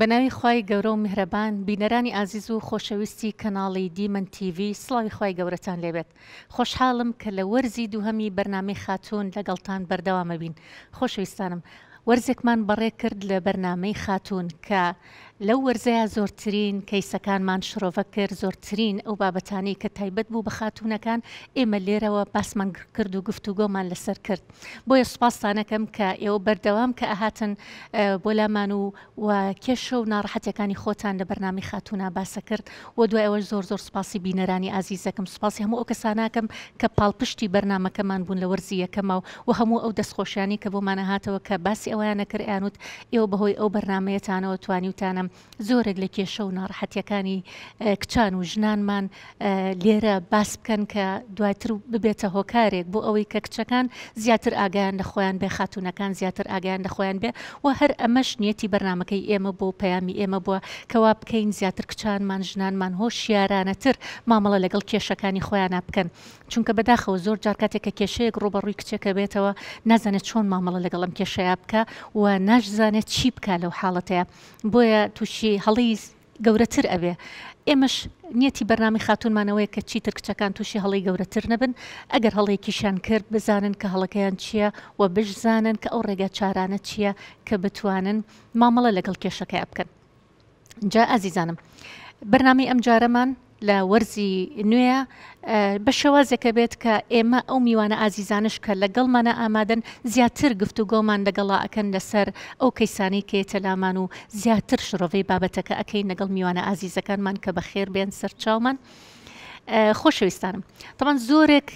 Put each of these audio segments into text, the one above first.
بەناوی خوای گەورە و میهرەبان بینەرانی ئازیز و خۆشەویستی کەناڵی دیمەن تیڤی سڵاوی خوای گەورەتان لێبێت خۆشحاڵم کە لە وەرزی دووهەمی بەرنامەی خاتوون لەگەڵتان بەردەوامەبین خۆشەویستانم وەرزێکمان بەڕێ کرد لە بەرنامەی خاتوون کە لەو وەرزەیا زۆرترین کەیسەکانمان شرۆڤە کرد زۆرترین ئەو بابەتانەی کە تایبەت بوو بە خاتوونەکان ئێمە لێرەوە باسمان کرد و گفتوگۆمان لەسەر کرد بۆیە سوپاستانەکەم کە ئێوە بەردەوام کە ئەهاتن بۆ لامان و و کێشە و ناڕەحەتیەکانی خۆتان لە بەرنامەی خاتوونا باسە کرد و دوای ئەوەش زۆر زۆر سوپاسی بینەرانی ئازیزەکەم سوپاسی هەموو ئەو کەسانەکەم کە پاڵپشتی بەرنامەکەمان بوون لە وەرزی یەکەما و هەموو ئەو دەستخۆشیانەی کە بۆمان ئەهاتەوە کە باسی ئەوەیان ئەکرد ئەیانوت ئێوە بەهۆی ئەو بەرنامەیەتانەوە توانیوتانە زۆرێک لە کێشە و ناڕەحەتیەکانی کچان و ژنانمان لێرە باس بکەن کە دواتر ببێتە هۆکارێک بۆ ئەوەی کە کچەکان زیاتر ئاگایان لە خۆیان بێ خاتوونەکان زیاتر ئاگایان لە خۆیان بێ و هەر ئەمەش نیەتی بەرنامەکەی ئێمە بوو پەیامی ئێمە بووە کە وا بکەین زیاتر کچانمان ژنانمان هۆشیارانەتر مامەڵە لەگەڵ کێشەکانی خۆیانا بکەن چونکە بەداخەوە زۆر جار کاتێک کە کێشەیەک ڕووبەڕووی کچێکە بێتەوە نازانێت چۆن مامەڵە لەگەڵ ئەم کێشەیە بکا و ناشزانێت چی بکا لەو حاڵەتەیە بۆیە تووشی هەڵەی گەورەتر ئەبێ ئێمەش نیەتی بەرنامەی خاتوونمان ئەوەیە کە چیتر کچەکان تووشی هەڵەی گەورەتر نەبن ئەگەر هەڵەیەکیشیان کرد بزانن کە هەڵەکەیان چییە و بشزانن کە ئەو ڕێگا چارانە چییە کە بتوانن مامەڵە لەگەڵ کێشەکەیا بکەن جا ئازیزانم بەرنامەی ئەمجارەمان لە وەرزی نوێیە بە شێوازێکە بێت کە ئێمە ئەو میوانە ئازیزانش کە لەگەڵمانە ئامادەن زیاتر گفتوگۆمان لەگەڵا ئەکەن لەسەر ئەو کەیسانەی کە یەتە لامان و زیاتر شرۆڤەی بابەتەکە ئەکەین لەگەڵ میوانە ئازیزەکانمان کە بەخێر بێن سەرچاومان خۆشەویستانم تەبعەن زۆرێک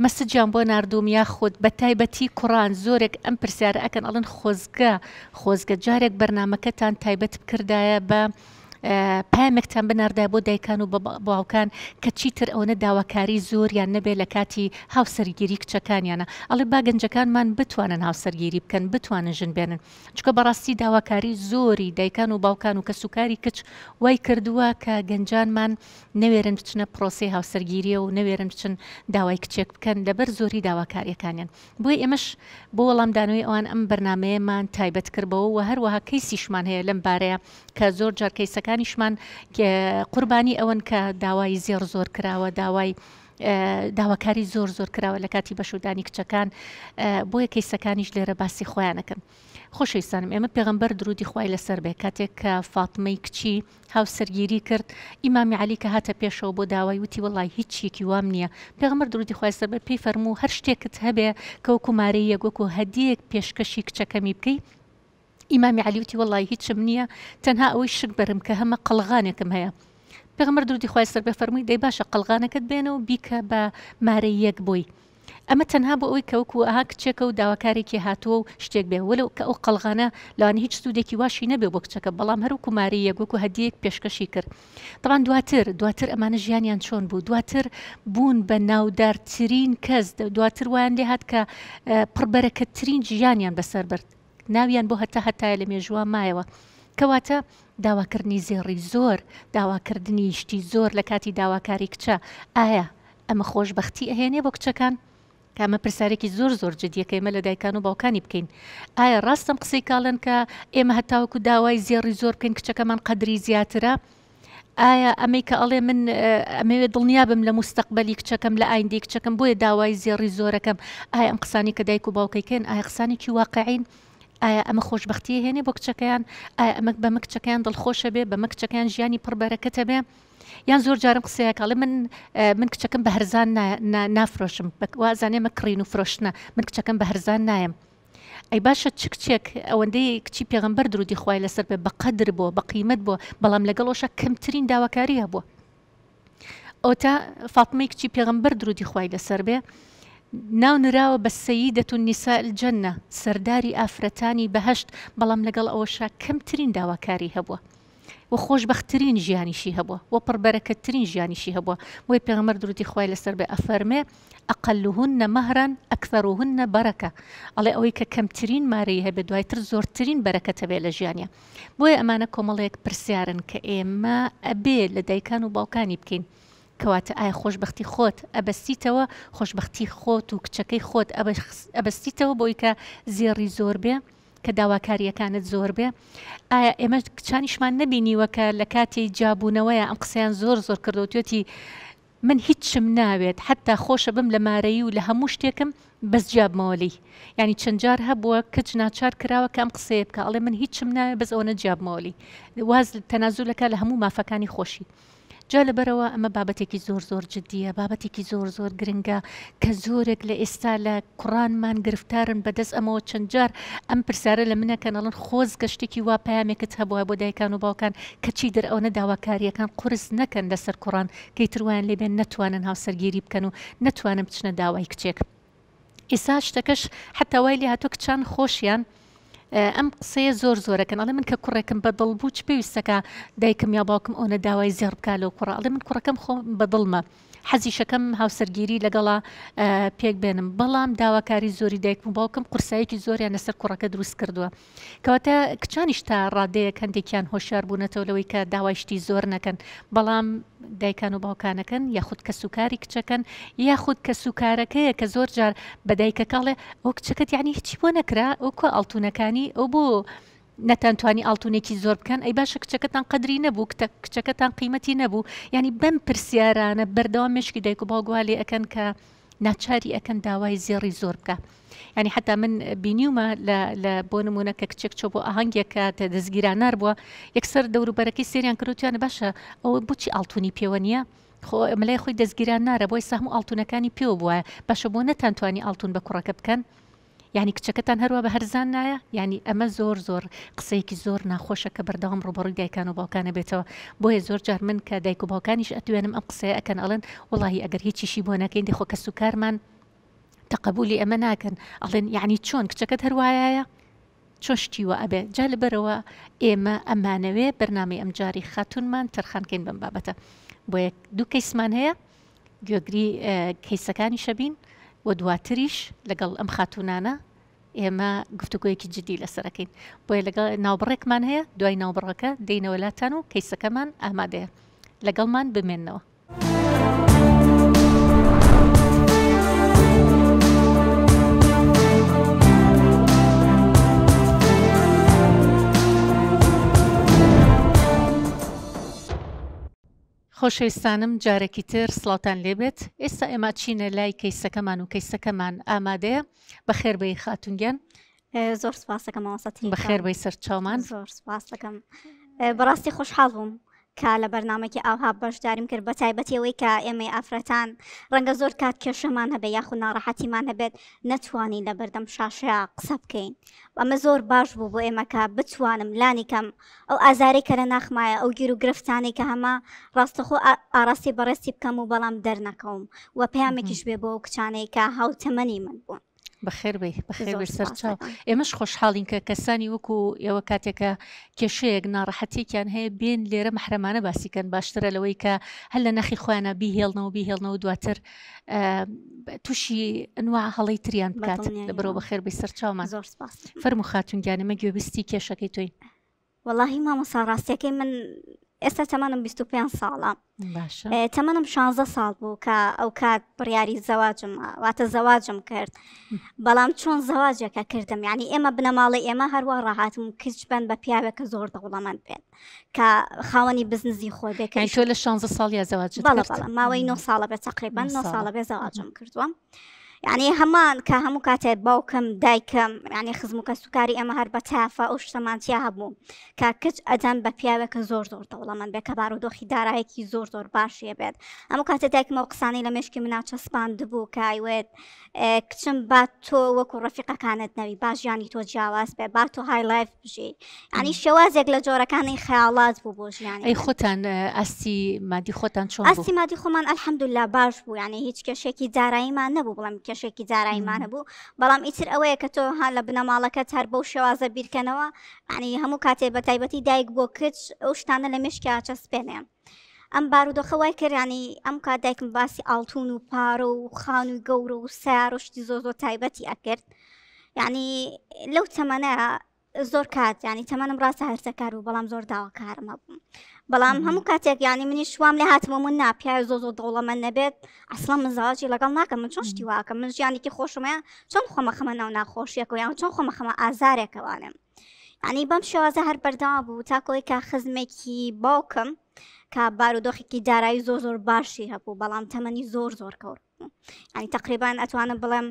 مەسجیان بۆ ناردووم یاخود بە تایبەتی کوڕان زۆرێک ئەم پرسیارە ئەکەن ئەڵێن خۆزگە خۆزگە جارێک بەرنامەکەتان تایبەت بکردایە بە پامێکتان بناردای بۆ دایکان و باوکان کە چیتر ئەوەنە داواکاری زۆریان نەبێت لە کاتی هاوسەرگیری کچەکانیانە ئەڵێ با گەنجەکانمان بتوانن هاوسەرگیری بکەن بتوانن ژن بێنن چونکە بەڕاستی داواکاری زۆری دایکان و باوکان و کەسوکاری کچ وای کردووە کە گەنجانمان نەوێرن بچنە پرۆسەی هاوسەرگیریە و نەوێرن بچن داوای کچێک بکەن لەبەر زۆری داواکاریەکانیان بۆیە ئێمەش بۆ وەڵامدانەوەی ئەوان ئەم بەرنامەیەمان تایبەت کرد بەوە و هەروەها کەیسیشمان هەیە لەم بارەیە کە زۆر جار کەیسەکانیشمان قوربانی ئەوەن کە داوای زێڕ زۆر کراوە داوای داواکاری زۆر زۆر کراوە لە کاتی بەشودانی کچەکان بۆیە کەیسەکانیش لێرە باسی خۆیانەکەن خۆشەویستانم ئێمە پێغەمبەر درودی خوای لەسەر بێ کاتێک کە فاتمەی کچی هاوسەرگیری کرد ئیمامی عەلی کە هاتە پێشەوە بۆ داوای وتی وەڵای هیچ شتێکی وام نییە پێغەمبەر درودی خوای لەسەر بێ پێی فەرموو هەر شتێکت هەبێ کە وەکو مارەییەک وەکو هەدیەیەک پێشکەشی کچەکەمی بکەی ئیمامی عەلی وتی وەڵای هیچم نییە تەنها ئەوەی شک بەرم کە هەمە قەڵغانێکم هەیە پێغەمبەر درودی خوای لەسەر بێ فەرمووی دەی باشە قەڵغانەکەت بێنە و بیکە بە مارەییەک بۆی ئەمە تەنها بۆ ئەوەی کە وەکو ئەها کچێکە و داواکارێکی هاتووە و شتێک بێ وەلو کە ئەو قەڵغانە لەوانە هیچ سوودێکی واشی نەبێ بۆ کچەکە بەڵام هەر وەکو مارەییەک وەکو هەدیەیەک پێشکەشی کرد تەبعەن دواتر دواتر ئەمانە ژیانیان چۆن بوو دواتر بوون بە ناودارترین کەس دواتر وایان لێ هات کە پڕبەرەکەترین ژیانیان بەسەر برد ناویان بۆ هەتا هەتایە لە مێژووا مایەوە کەواتە داواکردنی زێڕی زۆر داواکردنی شتی زۆر لە کاتی داواکاری کچە ئایا ئەمە خۆشبەختی ئەهێنێ بۆ کچەکان؟ کە ئەمە پرسیارێکی زۆر زۆر جدیە کە ئێمە لە دایکان و باوکانی بکەین. ئایا ڕاستە ئەم قسەی کاڵێن کە ئێمە هەتاوەکو داوای زێڕی زۆر بکەین کچەکەمان قەدری زیاترە؟ ئایا ئەمەی کە ئەڵێ من ئەمەوێ دڵنیا بم لە موستەقبەلی کچەکەم لە ئایندەی کچەکەم بۆیە داوای زێڕی زۆرەکەم ئایا ئەم قسانەی کە دایک و باوکەی کەن ئایا قسانێکی واقعین؟ ئایا ئەمە خۆشبەختی ئەهێنێ بۆ کچەکەیان؟ ئایا ئەمە بەمە کچەکەیان دڵخۆشە بێ؟ بەمە کچەکەیان ژیانی پڕ بەرەکەتە بێ؟ یان زۆر جارم قسەیەک ئەڵێ من من کچەکەم بە هەرزان نافرۆشم وازانێ مە کڕین و فرۆشتنە من کچەکەم بە هەرزان نایم ئەی باشە چ کچێک ئەوەندەی کچی پێغەمبەر درودی خوای لەسەر بێ بە قەدر بۆ بە قیمەت بۆ بەڵام لەگەڵ ئەوشا کەمترین داواکاری هەبووە ئەوتا فاتمەی کچی پێغەمبەر درودی خوای لەسەر بێ ناو نراوە بە سەیدەت النساء الجنە سەرداری ئافرەتانی بەهەشت بەڵام لەگەڵ ئەوەشا کەمترین داواکاری هەبووە و خۆشبەختترین ژیانیشی هەبووە و پڕبەرەکەتترین ژیانیشی هەبووە بۆیە پێغەمبەر دروودی خوای لەسەر بێ ئەفەرمێ اقلهن مهرا اکثرهن برکە ئەڵێ ئەوەی کە کەمترین مارەی هەبێ دوایتر زۆرترین بەرەکەت هەبێ لە ژیانیا بۆیە ئەمانە کۆمەڵێک پرسیارن کە ئێمە ئەبێ لە دایکان و باوکانی بکەین کەواتە ئایا خۆشبەختی خۆت ئەبەستیتەوە خۆشبەختی خۆت و کچەکەی خۆت ئەبەستیتەوە بۆی کە زێڕی زۆر بێ؟ کە داواکارییەکانت زۆر بێ؟ ئایا ئێمە کچانیشمان نەبینیوە کە لە کاتی جیابوونەوەیا ئەم قسەیان زۆر زۆر کردووە وتویەتی من هیچم ناوێت حەتا خۆشە بم لە مارەیی و لە هەموو شتێکم بەس جیابمەوە لێی یانی چەند جار هەبووە کچ ناچار کراوە کە ئەم قسەیە بکا ئەڵێ من هیچم ناوێت بەس ئەوەنە جیابمەوە لێی واز تەنازولەکا لە هەموو مافەکانی خۆشی. جا لەبەرئەوە ئەمە بابەتێکی زۆر زۆر جدیە، بابەتێکی زۆر زۆر گرنگە کە زۆرێک لە ئێستا لە کوڕانمان گرفتارن بەدەست ئەمەوە چەند جار ئەم پرسیارە لە منەکەن ئەڵێن خۆزگە شتێکی وا پەیامێکت هەبوایە بۆ دایکان و باوکان کە چیدر ئەوەنە داواکارییەکان قورس نەکەن لەسەر کوڕان کە ئیتر وایان لێ بێن نەتوانن هاوسەرگیری بکەن و نەتوانن بچنە داوای کچێک. ئیسا شتەکەش حتا وای لێ هاتووە کچان خۆشیان ئەم قسەیە زۆر زۆرەکەن ئەڵێ من کە کوڕێکم بە دڵ بوو چ پێویستەکە دایکم یا باوکم ئەوەنە داوای زێڕ بکا لەو کوڕە ئەڵێ من کوڕەکەم خۆ بە دڵمە حەزیشەکەم هاوسەرگیری لەگەڵا پێک بێنم بەڵام داواکاری زۆری دایکم و باوکم قورسایەکی زۆریان لەسەر کوڕەکە دروست کردووە کەواتە کچانیش تا ڕادەیەک هەندێکیان هۆشیار بوونەتەوە لەوەی کە داوای شتی زۆر نەکەن، بەڵام دایکان و باوکانەکەن یاخود کەسوکاری کچەکەن یاخود کەسوکارەکەیە کە زۆر جار بە دایکەکە ئەڵێ ئەو کچەکەت یعنی هیچی بۆ نەکرا ئەو کوا ئاڵتونەکانی ئەو بۆ نەتانتوانی ئاڵتونێکی زۆر بکەن ئەی باشە کچەکەتان قەدری نەبوو کچەکەتان قیمەتی نەبوو یعنی بەم پرسیارانە بەردەوام مێشکی دایک و باوک وا لێ ئەکەن کە ناچاری ئەکەن داوای زێڕی زۆر بکا یانی حتا من بینیومە لە لە بۆ نمونە کە کچێک چۆ بۆ ئاهەنگێک کە دەستگیرانار بووە یەکسەر دەوروبەرەکەی سێریان کردوتیانە باشە ئەوە بۆچی ئاڵتونی پێوە نییە خۆ مەلای خۆی دەستگیران نارە بۆی سەهم و ئاڵتونەکانی پێوە بووە باشە بۆ نەتانتوانی ئاڵتون بە کوڕەکە بکەن یانی کچەکەتان هەروا بە هەرزان نایە؟ یانی ئەمە زۆر زۆر قسەیەکی زۆر ناخۆشە کە بەردەوام ڕووبەڕووی دایکان و باوکان ئەبێتەوە بۆیە زۆر جار من کە دایک و باوکانیش ئەتوێنم ئەم قسەیە ئەکەن ئەڵێن وەڵاهی ئەگەر هیچیشی بۆ نەکەین دەی خۆ کەسوکارمان تەقەبولی ئەمە ناکەن ئەڵێن یانی چۆن کچەکەت هەر وایە چۆن شتی وا ئەبێ جا لەبەرەوە ئێمە ئەمانەوێ بەرنامەی ئەمجاری خاتوونمان تەرخان کەین بەم بابەتە بۆیە دوو کەیسمان هەیە گوێگری کەیسەکانیشە بین و دواتریش لەگەڵ ئەم خاتوونانە ئێمە گفتوگۆیەکی جدی لەسەرەکەین بۆیە لەگەڵ ناوبڕێکمان هەیە دوای ناوبڕەکە دێینەوە لاتان و کەیسەکەمان ئامادەیە لەگەڵمان بمێنەوە. خۆشەویستانم جارێکی تر سڵاوتان لێبێت ئێستا ئێمە چینە لای کەیسەکەمان و کەیسەکەمان ئامادەیە بەخێر بێی خاتون گیان. زۆر سپاس دەکەم مامۆستا تریفە. بەخێر بێی سەرچاومان. زۆر سپاس دەکەم بەڕاستی خۆشحاڵ بووم کە لە بەرنامەکی ئاوها بەشداریم کرد بە تایبەتی ئەوەی کە ئێمەی ئافرەتان ڕەنگە زۆر کات کێشەمان هەبێ یاخود ناڕەحەتیمان هەبێت نەتوانین لە بەردەم شاشەیا قسە بکەین ئەمە زۆر باش بوو بۆ ئێمە کە بتوانم لانی کەم ئەو ئازارەی کە لە ناخمایە ئەو گیر و گرفتانەی کە هەمە ڕاستەخۆ ئاڕاستی بەڕێزتی بکەم و بەڵام دەرنەکەوم و پەیامێکیش بێ بۆ ئەو کچانەی کە هاوتەمەنی من بوون. بەخێر بێی بەخێر بێی سەرچاو ئێمەش خۆشحاڵین کە کەسانی وەکو ئێوە کاتێکە کێشەیەک ناڕەحەتیەکیان هەیە بێن لێرە مەحرەمانە باسی کەن باشترە لەوەی کە هەر لە نەخی خۆیانە بیهێڵنەوە بیهێڵنەوە دواتر تووشی ئەنوا هەڵەی تریان بکات لەبەرەوە بەخێر بێی سەرچاومان زۆر سپاس فەرموو خاتوون گیان ئێمە گوێبیستی کێشەکەی تۆین. وەڵاهی مامۆستا ڕاستیەکەی من ئێستا تەمەنم 25 ساڵە باشە تەمەنم 16 ساڵ بوو کە ئەو کات بڕیاری زەواجم واتە زەواجم کرد بەڵام چۆن زەواجەکە کردم یعنی ئێمە بنەماڵی ئێمە هەروە ڕاهاتم کچ بن بە پیاوێک کە زۆر دەوڵەمەند بێت کە خاوەنی بزنزی خۆی بێت کە تۆ لە 16 ساڵ یا زەواجت بەڵێ بەڵێ ماوەی 9 ساڵە بێت تقریبا 9 ساڵە بێ زەواجم کردووە یعنی هەمان کە هەموو کاتێ باوکم دایکم یعنی خزم و کەسوکاری ئێمە هەر بە تافە ئەو شتەمان تیا هەبوو کە کچ ئەدەن بە پیاوێک کە زۆر زۆر دەوڵەمەند بێ کە بارودۆخی دارایەکی زۆر زۆر باشیە بێت هەموو کاتێ دایکم ئەو قسانەی لە مێشکی منا چەسپاندبوو کە ئایوێت کچم با تۆ وەکو ڕەفیقەکانت نەوی با ژیانی تۆ جیاواز بێ با تۆ high life بژی ینی شێوازێک لە جۆرەکانی خەیاڵات بوو بۆ ژیانی ئەی خۆتان ئاستی مادی خۆتان چۆن بوو؟ ئاستی مادی خۆمان الحمدللە باش بوو یعنی هیچ کێشێکی داراییمان نەبوو بڵێم کێشێکی داراییمان هەبوو بەڵام ئیتر ئەوەیە کە تۆ ها لە بنەماڵەکەت هەر بەو شێوازە بیرکەنەوە یعنی هەموو کاتێ بە تایبەتی دایک بۆ کچ ئەو شتانە لە مێشکیا چەسپێنێ ئەم بارودۆخە وای کرد ینی ئەم کات دایکم باسی ئاڵتون و پارە و خانووی گەورە و سیار و شتی زۆر زۆر تایبەتی ئەکرد یعنی لەو تەمەنە. زۆر کات ینی تەمەنم ڕاستە هەرزەکار بوو بەڵام زۆر داواکارم هەبوو بەڵام هەموو کاتێک ینی منی شوام لێ هاتمە من ناپیاوی زۆ زۆر دەوڵەمەند نەبێت ئەسڵا من زەواجی لەگەڵ ناکەم من چۆن شتی واکەم من ژیانێکی خۆشم هەیە چۆن خۆمە خەمە ناو ناخۆشیەکەوە یان چۆن خۆمە خەمە ئازارێکەوانم ینی بەم شێوازە هەر بەردەوام بوو تاکۆی کە خزمێکی باوکم کە بارودۆخێکی دارایی زۆر زۆر باشی هەبوو بەڵام تەمەنی زۆر زۆر کەور ینی تقریبان ئەتوانم بڵێم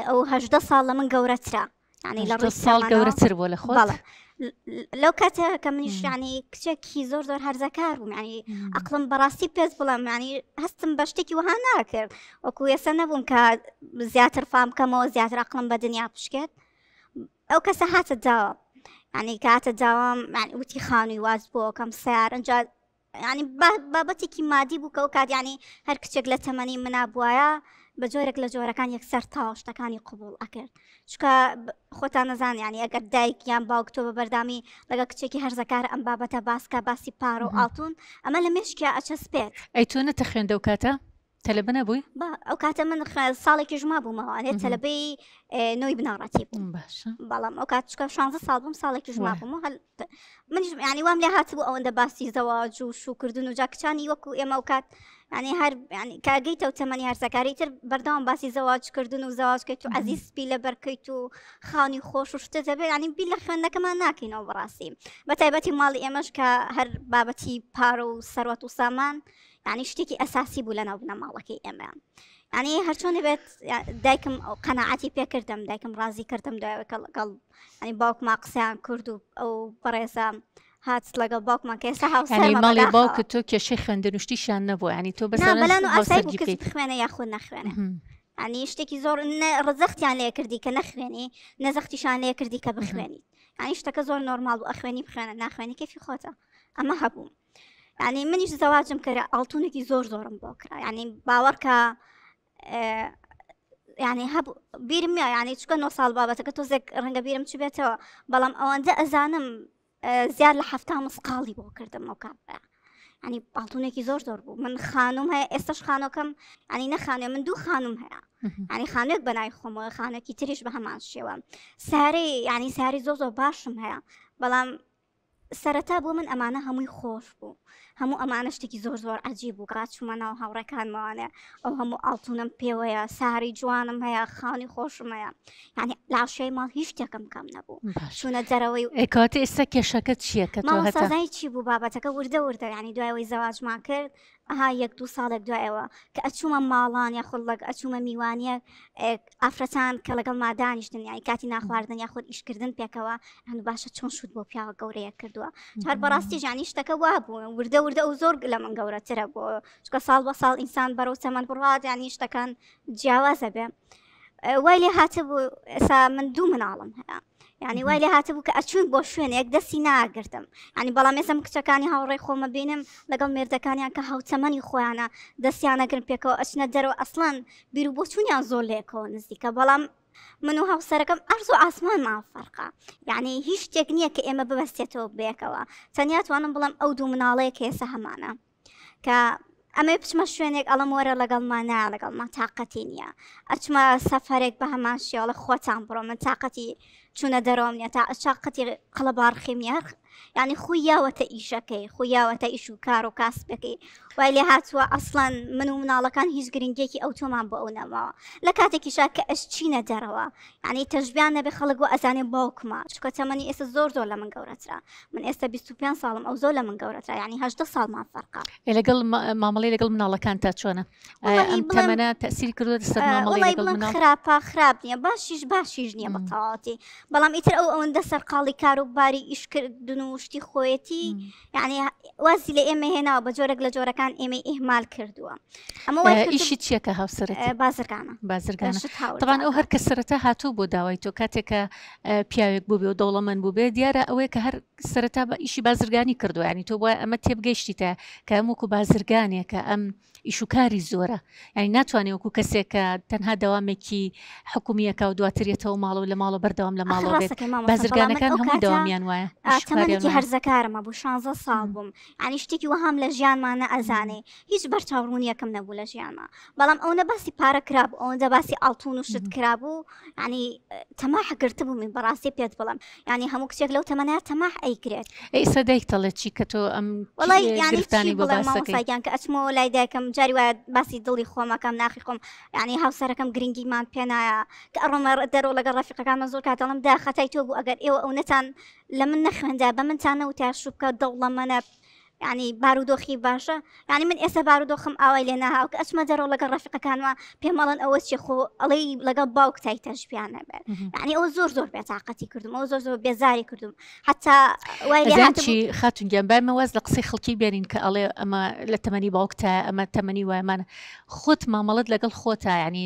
ئەو هەدە ساڵ لە من گەورەترە ینی لە ڕووی ساڵ گەورەتر بووە لە خۆ لەو کاتە کە منیش ینی کچێکی زۆر زۆر هەرزەکار بووم ینی ئەقلم بەڕاستی پێست بڵێم ینی هەستم بە شتێکی وەها ناکرد وەکو ئێستا نەبووم کە زیاتر فام بکەمەوە زیاتر ئەقلم بە دنیا بشکێت ئەو کەسە هاتە داوام ینی کاتە داوام وتی خانووی واز بۆکەم سیار ئەجا ینی بابەتێکی مادی بوو کە ئەو کات ینی هەر کچێک لە تەمەنی منا بواە بە جۆرێک لە جۆرەکان یەکسەر تاوا شتەکانی قوبول ئەکرد چکە خۆتان نەزان ینی ئەگەر دایک یان باوک تۆ بە بەردامی لەگە کچێکی هەرزەکار ئەم بابەتە باسکە باسی پارە و ئاڵتون ئەمە لە مێشکیا ئەچەسپێت. ئەی تۆ نەتەخوێندە ئەو کاتە؟ تەلەبە نەبووی؟ با ئەو کاتە من ساڵێکیش مابوومەوە ئەنێ تەلەبەی نۆی بنەڕەتی بووم باشە بەڵام ئەو کات چکە 16 ساڵ بووم ساڵێکیش مابووم هەل منیش ینی وام لێ هاتبوو ئەوەندە باسی زەواج و شوکردن و جا کچانی وەکو ئێمە ئەو کات ینی هەر ینی کاگەیتە و تەمەنی هەرزەکاری تر بەردەوام باسی زەواج کردن و زەواجکەیت و عەزیز سپی لەبەرکەیت و خانی خۆش و شتە دەبێت ینی بیر لە خوێندنەکەمان ناکەینەوە بەڕاستی بە تایبەتی ماڵی ئێمەش کە هەر بابەتی پارە و سەروەت و سامان یعنی شتێکی ئەساسی بوو لەناو بنەماڵەکەی ئێمە یعنی هەرچۆنی بێت دایکم ئەو قەنەعەتی پێکردم دایکم ڕازی کردم دوایەوە کە لەگەڵ ینی باوکما قسەیان کرد و ئەو بەڕێزە هات لەگەڵ باوکمان کە ئێستا هاوسەرمە ماڵی باوکت تۆ کێشەی خوێندن و شتیشیان نەبوو ینی تۆ بەس بەلان و ئاسایی بوو کچ بخوێنە یاخود نەخوێنێ ینی شتێکی زۆر ڕزەختیان لێ کردی کە نەخوێنی نەزەختیشان لێ کردی کە بخوێنیت ینی شتەکە زۆر نۆرماڵ بوو ئەخوێنی بخوێنە ناخوێنی کەفی خۆتە ئەمە هەبوو ینی منیش زەواجم کرد ئاڵتونێکی زۆر زۆرم بۆ کرا ینی باوەڕکە ینی هەبوو بیرم ینی چکە 9 ساڵ بابەتەکە تۆزێک ڕەنگە بیرم چ بێتەوە بەڵام ئەوەندە ئەزانم زیاد لە هەفتا مسقاڵی بۆ کردم ئەو کاتە ینی ئاڵتونێکی زۆر زۆر بوو من خانوم هەیە ئێستش خانۆکەم ینی نەخانێ من دوو خانم هەیە ینی خانوێک بەنای خۆمەوە خانێکی تریش بە هەمان شێوە سارەی ینی ساری زۆر زۆر باشم هەیە بەڵام سەرەتا بۆ من ئەمانە هەمووی خۆش بوو هەموو ئەمانە شتێکی زۆر زۆر عجیب بوو کات چوومە ناو هاوڕێکانمەوانێ ئەو هەموو ئاڵتونم پێوەیە ساری جوانم هەیە خانی خۆشم هەیە یعنی لاشەی ماڵ هیچ شتێکم کەم نەبوو چوونە دەرەوەی کاتە ئێستا کێشەکە چییە کە مامۆستازای چی بوو بابەتەکە وردە وردە یعنی دوایەوەی زەواجمان کرد ئەها یەک دوو ساڵێک دوایەوە کە ئەچوومە ماڵان یاخود لەگ ئەچوومە میوانیە ئافرەتان کە لەگەڵ ما دانیشتن یانی کاتی ناخواردن یاخود ئیشکردن پێکەوە هەن باشە چۆن شوت بۆ پیاوە گەورەیە کردووە هەر بەڕاستی ژانی شتەکە وا بوو وردە وردە ئەو زۆر لە من گەورەترە بۆ چکە ساڵ بە ساڵ ئینسان بەرەو تەمەن بڕات ینی شتەکان جیاوازە بێ وای لێ هاتبوو ئێسا من دوو مناڵم هەیە یعنی وای لێ هاتبوو کە ئەچوون بۆ شوێنێک دەستی ناگرتم ینی بەڵام ئێستا من کچەکانی هاوڕێی خۆمە بینم لەگەڵ مێردەکانیان کە هاوتەمەنی خۆیانە دەستیانەگرن پێکەوە ئەچنە دەرەوە ئەسڵەن بیر و بۆچوونیان زۆر لەیەکەوە نزیکە بەڵام من و هاوسەرەکەم ئەرز و ئاسمانمان فەرقە یعنی هیچ شتێک نییە کە ئێمە ببەستێتەوە بەیەکەوە تەنیا توانم بڵێم ئەو دوو مناڵەیە کە ئێستا هەمانە کە ئەمەی بچمە شوێنێک ئەڵم وەرە لەگەڵمان نا لەگەڵمان تااقەتی نییە ئەچمە سەفەرێک بە هەمان شێوەڵە خۆتان بڕۆ من تااقەتی چوونە دەرەوەم نیە تا چاقەتی قەڵەباڕخیم نیە ینی خۆی یاوەتە ئیشەکەی خۆی یاوەتە ئیش و کار و کاسبەکەی وای لێ هاتووە ئەسڵەن من و مناڵەکان هیچ گرنگێکی ئەو تۆمان بۆ ئەو نەماوە لە کاتێکیشا کە ئەش چینە دەرەوە یعنی تەشبیان نەبێ خەڵک وە ئەزانێ باوکمە چکە تەمەنی ئێستا زۆر زۆر لە من گەورەترە من ئێستا 25 ساڵم ئەو زۆر لە من گەورەترە یعنی 18 ساڵمان فەرقە لەگەڵ مامەڵی لەگەڵ مناڵەکان تا چۆنە ئەم تەمەنە تەسیر کردووە سەر مامەڵی لەگەڵ مناڵ خراپە خراپ نییە باشیش باشیش نییە بە تەواوەتی بەڵام ئیتر ئەو ئەوەندە سەرقاڵی کار و باری ئیشکردن و شتی خۆیەتی یعنی وازی لە ئێمە هێناوە بە جۆرێک لە جۆرەکان ئێمەی ئیهمال کردووە ئەمە ئیشی چییە کە هاوسەرت بازرگانە بازرگانە تەبان ئەو هەر کە سەرەتا هاتوو بۆ داوای تۆ کاتێکە پیاوێک بوو بێ و دەوڵەمەند بوو بێ دیارە ئەوەیە کە هەر سەرەتا بە ئیشی بازرگانی کردووە ینی تۆ بۆیە ئەمە تێبگەیشتیتە کە ئەم وەکو بازرگانێکە ئەم ئیش و کاری زۆرە یانی ناتوانێت وەکو کەسێک کە تەنها دەوامێکی حکومیەکە و دواتر یەتەوە ماڵەوە لە ماڵەوە بەردەوام لە ماڵەوە بێت بازرگانەکان هەموو دەوامیان وایە تەمەنێک. تەمەنێکی هەرزەکارم هەبوو شانزە ساڵ بووم یعنی شتێکی وەهام لە ژیانما نەئەزانێ هیچ بەرچاو ڕوونیەکەم نەبوو لە ژیانما بەڵام ئەوەنە باسی پارە کرابوو ئەوەندە باسی ئاڵتون و شت کرابوو ینی تەماح گرتبوو من بەڕاستی پێت بڵم ینی هەموو کچێک لەو تەمەنە تەماح ئەیگرێت ئێستا دایک دەڵێت چی کە تۆ ئەم وڵی گرفتانی بۆ باسەکەی کە ئەچمەوە لای دایکم جاری وایە باسی دڵی خۆمەکەم ناخی خۆم ینی هاوسەرەکەم گرنگیمان پێنایە کە ئەڕۆمە دەرەوە لەگەڵ ڕەفیقەکانمە زۆر کات دەڵێم دا خەتای تۆ بوو ئەگەر ئێوە ئەونەتان لە من نەخوێندا بە منتان نەوتیا شوو بکە دەوڵەمەنە ینی بارودۆخی باشە ینی من ئێستا بارودۆخم ئاوای لێ ناهاو کە ئەچمە دەرەوە لەگەڵ ڕەفیقەکانمە پێمەڵەن ئەوە چی خۆ ئەڵێی لەگەڵ باوک تای تەشبیان نەبێت ینی ئەوە زۆر زۆر بێتاقەتی کردم ئەوە زۆر زۆر بێزاری کردم حتا وای لێ هاتبوو چی خاتون گیان با ئێمە واز لە قسەی خەڵکی بێنین کە ئەڵێ ئەمە لە تەمەنی باوکتایە ئەمە تەمەنی وایەمانە خۆت مامەڵەت لەگەڵ خۆتا یانی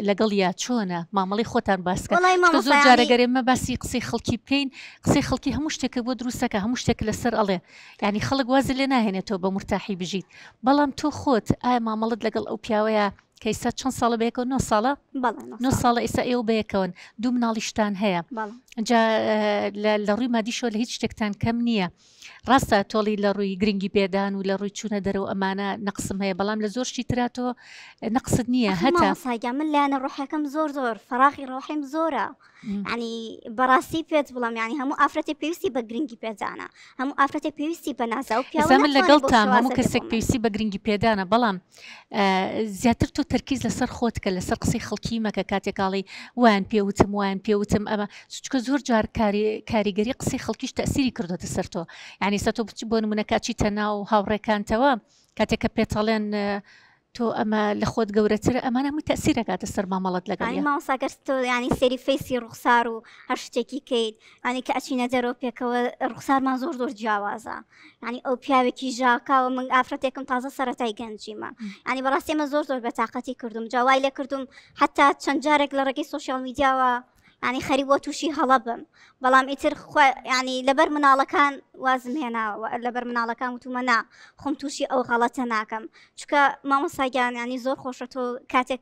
لەگەڵ یا چۆنە مامەڵەی خۆتان باسکە وەڵای چونکە مامۆستا زۆر جارە یانی گەر ئێمە باسی قسەی خەڵکی بکەین قسەی خەڵکی هەموو شتێکت بۆ دروستەکە هەموو شتێک لەسەر ئەڵێ یانی خەڵک وازت لێ ناهێنێت تۆ بە مورتاحی بژیت بەڵام تۆ خۆت ئایا مامەڵەت لەگەڵ ئەو پیاوەیە کە ئیستا چەند ساڵە بەیەکەوە نۆ ساڵە بەڵێ نۆ نۆ ساڵە ساڵە ئیستا ئێوە بەیەکەوەن دوو مناڵیشتان هەیە بەڵێ جا لە لە ڕووی مادیشەوە لە هیچ شتێکتان کەم نییە ڕاستە تۆڵی لە ڕووی گرنگی پێدان و لە ڕووی چوونە دەرەوە ئەمانە نەقسم هەیە بەڵام لە زۆر شتی ترا تۆ نەقست نییە ئەخر هەتە. مامۆستا گیان من لایەنە ڕۆحیەکەم زۆر زۆر فەراغی ڕۆحیم زۆرە یعنی بەڕاستی پێت بڵام یعنی هەموو ئافرەتێک پێویستی بە گرنگی پێدانە هەموو ئافرەتێک پێویستی بە نازە و پیاوە ئێستا من ناتوانێت لەگەڵ بەو تام هەموو شێوازە بێ کەسێک بۆ من. پێویستی بە گرنگی پێدانە بەڵام زیاتر تۆ تەرکیز لەسەر خۆت کە لەسەر قسەی خەڵکی مەکە کاتێک ئاڵێی وایان پێ وتم وایان پێ وتم ئەمە چونکە زۆر جار کاریگەری قسەی خەڵکیش تەسیری کردوتە سەر تۆ یعنی سە تۆ بچ بۆ نمونە کاچیتە ناو هاوڕێکانتەوە کاتێک کە پێتەڵێن تۆ ئەمە لە خۆت گەورەترە ئەمانە هەمووی تەسیر ئەکاتە سەر مامەڵەت یانی لەگەڵیا. مامۆستا گەر تۆ یانی سەیری فەیسی ڕوخسار و هەر شتێکی کەیت یانی کە ئەچینە دەرەوە پێکەوە ڕوخسارمان زۆر زۆر جیاوازە یانی ئەو پیاوێکی ژاکاوە من ئافرەتێکم تازە سەرەتای گەنجیمە یانی بەڕاستی ئەمە زۆر زۆر بێتاقەتی کردوم جا وای لێ کردوم حتا چەند جارێک لە ڕێگەی سۆشیال میدیاوە ینی خەریک بۆ تووشی هەڵە بم بەڵام ئیتر ینی لەبەر مناڵەکان وازم هێناوە لەبەر مناڵەکان وتومە نا خۆم تووشی ئەو غەڵەتە ناکەم چونکە مامۆساگیان ینی زۆر خۆشە تۆ کاتێک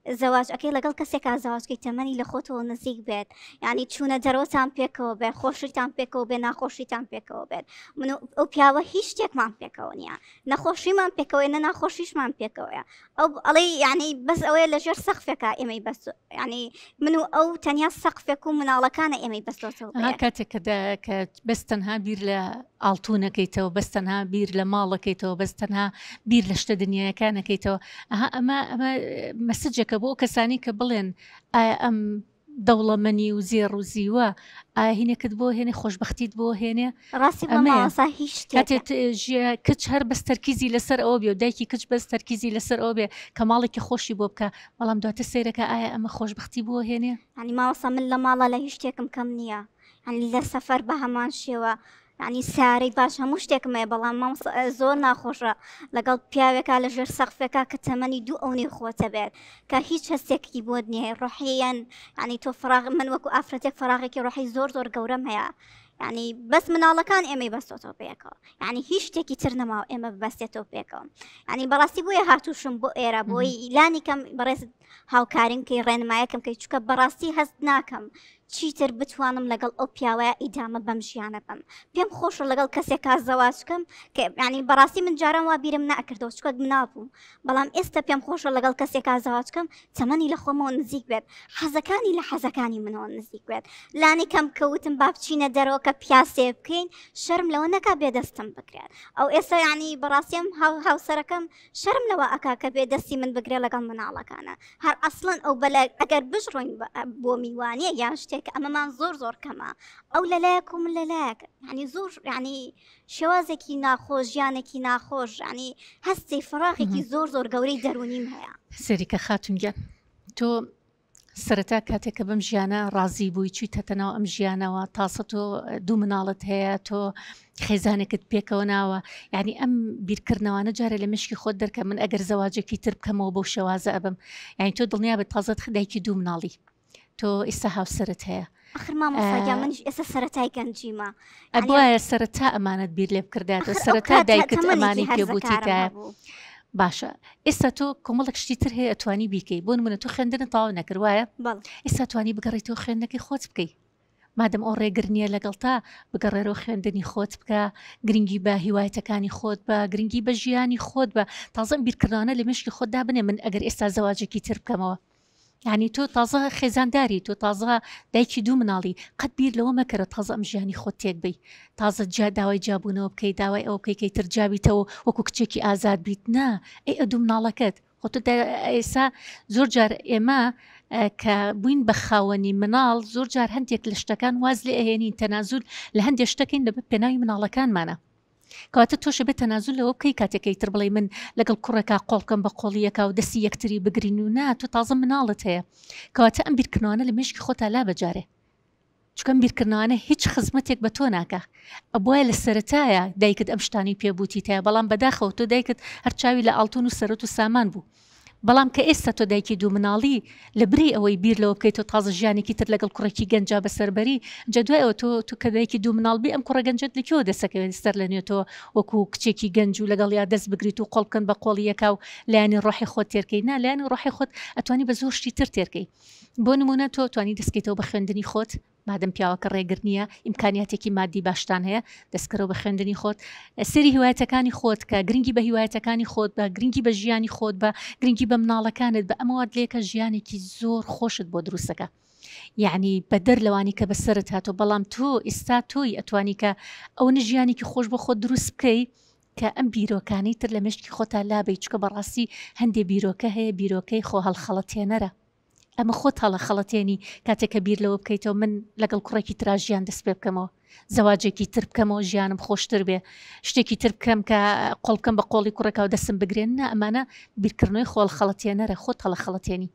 زەواج ئەەکەی لەگەڵ کەسێکا زەواجکەی تەمەنی لە خۆتەوە نزیک بێت ینی چوونە دەرەوەتان پێکەوە بێ خۆشیتان پێکەوە بێ ناخۆشیتان پێکەوە بێت من ئەو پیاوە هیچ شتێکمان پێکەوە نییە نەخۆشیمان پێکەوەی نە ناخۆشیشمان پێکەوەیە ئەو ئەڵێ یعنی بەس ئەوەیە لە ژێر سەقفێکا ئێمەی بەس یعنی من و ئەو تەنیا سەقفێک و مناڵەکانە ئێمەی بەستۆتەوە ئەها کاتێک کە کە بەس تەنها بیر لە ئاڵتونەکەیتەوە بەس تەنها بیر لە ماڵەکەیتەوە بەس تەنها بیر لە شتە دنیایەکانەکەیتەوە ئەها ئەمە ئەمە مەسجێکە بۆ کەسانی کە بڵێن ئایا ئەم دەوڵەمەنی و زێڕ و زیوە ئایا هینێکت بۆ هێنێ خۆشبەختیت بۆ هێنێ؟ ڕاستی بڵێم ئەمەیە مامۆستا هیچ شتێک کاتێ ژیە کچ هەر بەس تەرکیزی لەسەر ئەوە بێ و دایکی کچ بەس تەرکیزی لەسەر ئەوە بێ کە ماڵێکی خۆشی بۆ بکا بەڵام دواتر سەیرەکا ئایا ئەمە خۆشبەختی بۆ هێنێ؟ یانی مامۆستا من لە ماڵا لە هیچ شتێکم کەم نییە یانی لە سەفەر بە هەمان شێوە یانی سارەی باش هەموو شتێکم هەیە بەڵام مامۆستا زۆر ناخۆشە لەگەڵ پیاوێکا لە ژێر سەقفێکا کە تەمەنی دوو ئەونەی خۆتە بێت کە هیچ هەستێکی بۆت نییە ڕۆحیەن یانی تۆ فراغ من وەکو ئافرەتێک فراغێکی ڕۆحی زۆر زۆر گەورەم هەیە یعنی بەس مناڵەکان ئێمەی بەستۆتەوە پێکەوە یعنی هیچ شتێکی تر نەماوە ئێمە ببەستێتەوە پێکەوە یعنی بەڕاستی بۆیە هاتووشم بۆ ئێرە بۆی لانی کەم بەڕێز هاوکاریم کەی ڕێنمایەکەم کەی چونکە بەڕاستی هەست ناکەم چیتر بتوانم لەگەڵ ئەو پیاوەیە ئیدامە بەم ژیانە بەم پێم خۆشە لەگەڵ کەسێکا زەواج کەم کە یعنی بەڕاستی من جاران وا بیرم نەکردەوە چونکە مناڵ بووم بەڵام ئێستا پێم خۆشە لەگەڵ کەسێکا زەواج کەم تەمەنی لە خۆمەوە نزیک بێت حەزەکانی لە حەزەکانی منەوە نزیک بێت لانی کەم کەوتم با بچینە دەرەوە کە پیاسێ بکەین شەرم لەوە نەکا بێدەستم بکرێت ئەو ئێستا یعنی بەڕاستیم هاو هاوسەرەکەم شەرم لەوە ئەکا کە بێ دەستی من بگرێ لەگەڵ مناڵەکانە هەر ئەسڵەن ئەو بەلە ئەگەر بشڕۆین بۆ میوانیە یان شتێک ئەمەمان زۆر زۆر کەمە ئەو لەلایەک و من لەلایەک ینی زۆر ینی شێوازێکی ناخۆش ژیانێکی ناخۆش ینی هەستی فراغێکی زۆر زۆر گەورەی دەرونیم هەیە. سەیریکە خاتون گیان تۆ سەرەتا کاتێک کە بەم ژیانە ڕازی بووی چوویتەتە ناو ئەم ژیانەوە تاسە تۆ دوو مناڵت هەیە تۆ خێزانێکت پێکەوە ناوە یعنی ئەم بیرکردنەوانە جارێ لە مشکی خۆت دەرکە من ئەگەر زەواجێکی تر بکەمەوە بەو شێوازە ئەبم یعنی تۆ دڵنیا بە تازە دایکی دوو مناڵی تۆ ئیستا هاوسەرت هەیە ئەخر مامۆستا گیان منیش ئێستا سەرەتای گەنجیمە ئەبوایە سەرەتا ئەمانەت بیر لێ بکردایەتەوە ئەخر ئەو سەرەتا کاتە دایکت تەمەنێکی ئەمانەی پێ هەرزەکارم بوتیتایە هەبوو. باشە ئێستا تۆ کۆمەڵێک شتی تر هەیە ئەتوانی بیکەی بۆ نمونە تۆ خوێندنت تەواو نەکرد وایە بەڵێ. ئێستا توانی بگەڕێیتەوە خوێندنەکەی خۆت بکەی. مادەم ئەو ڕێگر نییە لەگەڵتا بگەڕێرەوە خوێندنی خۆت بکە گرنگی بە هیوایەتەکانی خۆت بە گرنگی بە ژیانی خۆت بە تازە ئەم بیرکردنەوانە لە مێشکی خۆت دابنێ من ئەگەر ئێستا زەواجێکی تر بکەمەوە یعنی تۆ تازە خێزانداری تۆ تازە دایکی دوو مناڵی قەت بیر لەوە مەکەرە تازە ئەم ژیانی خۆت تێک بی تازە جیا داوای جیابوونەوە بکەی داوای ئەوە بکەی کەی تر جیابیتەوە وەکو کچێکی ئازاد بیت نا ئەی ئەو دوو مناڵەکەت خۆ تۆ ئێسا زۆر جار ئێمە کە بووین بە خاوەنی مناڵ زۆر جار هەندێک لە شتەکان واز لێ ئەهێنین تەنازول لە هەندێک شتەکەین لە پێناوی مناڵەکانمانە کەواتە تۆشە بێت تەنازول لەوە بکەی کاتێکەی تر بڵێ من لەگەڵ کوڕێکا قۆڵکەم بە قۆڵیەکە و دەستی یەکتری بگرین و نا تۆ تازە مناڵت هەیە کەواتە ئەم بیرکردنەوانە لە مێشکی خۆتا لا بەجارێ چونکە ئەم بیرکردنەوانە هیچ خزمەتێک بە تۆ ناکا ئەبوایە لە سەرەتایە دایکت ئەم شتانەی پێ بوتیتایە بەڵام بەداخەوە تۆ دایکت هەر چاوی لە ئاڵتون و سەرەت و سامان بوو بەڵام کە ئێستا تۆ دایکی دوو مناڵی لە بری ئەوەی بیر لەوە بکەیت تۆ تازە ژیانێکی تر لەگەڵ کوڕێکی گەنجا بەسەر بەری جا دوای ئەوە تۆ تۆ کە دایکی دوو مناڵ بی ئەم کوڕە گەنجەت لە کوێوە دەسەکەوێت سەر لە نوێ تۆ وەکو کچێکی گەنج و لەگەڵ یا دەست بگریت و قۆڵ بکەن بە قۆڵی یەکا و لایەنی ڕۆحی خۆت تێرکەی نا لایەنی ڕۆحی خۆت ئەتوانی بە زۆر شتی تر تێرکەی بۆ نمونە تۆ توانی دەستکەیتەوە بە خوێندنی خۆت مادەم پیاوەکە ڕێگر نییە ئیمکانیاتێکی مادی باشتان هەیە دەستکەرەوە بە خوێندنی خۆت سری هیوایەتەکانی خۆت کە گرنگی بە هیوایەتەکانی خۆت بە گرنگی بە ژیانی خۆت بە گرنگی بە مناڵەکانت بە ئەمەوات لێکە ژیانێکی زۆر خۆشت بۆ دروستەکە یعنی بەدەر لەوانی کە بەسەرت هاتۆ بەڵام تۆ ئیستا تۆی ئەتوانی کە ئەوە ژیانێکی خۆش بۆ خۆت دروست بکەی کە ئەم بیرۆکانەی تر لە مێشکی خۆتا لابەی چکە بەڕاستی هەندێ بیرۆکە هەیە بیرۆکەی خۆ هەڵخەڵەتێنەرە ئەمە خۆت هەڵەخەڵەتێنی کاتێک کە بیر لەوە بکەیتەوە من لەگەڵ کوڕێکی ترا ژیان دەست پێ بکەمەوە زەواجێکی تر بکەمەوە ژیانم خۆشتر بێ شتێکی تر بکەم کە قۆڵ بکەم بە قۆڵی کوڕێکا و دەستم بگرێن نا ئەمانە بیرکردنەوەی خۆڵ خەڵەتێنەرە خۆت هەڵەخەڵەتێنی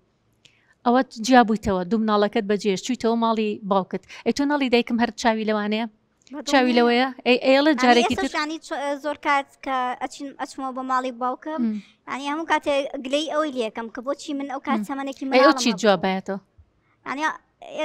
ئەوە جیابوویتەوە دوو مناڵەکەت بەجێش چوویتەوە ماڵی باوکت ئەی تۆ ناڵی دایکم هەر چاوی لەوانەیە چاوی لەوەیە ئەی ئەیڵێ جارێکی تر ینی زۆر کات کە ئەچین ئەچمەوە بۆ ماڵی باوکم ینی هەموو کاتێ گلەی ئەوەی لەکەم کە بۆچی من ئەو کات تەمەنێکی ئەی ئەو چی جوابایەتەوە ینی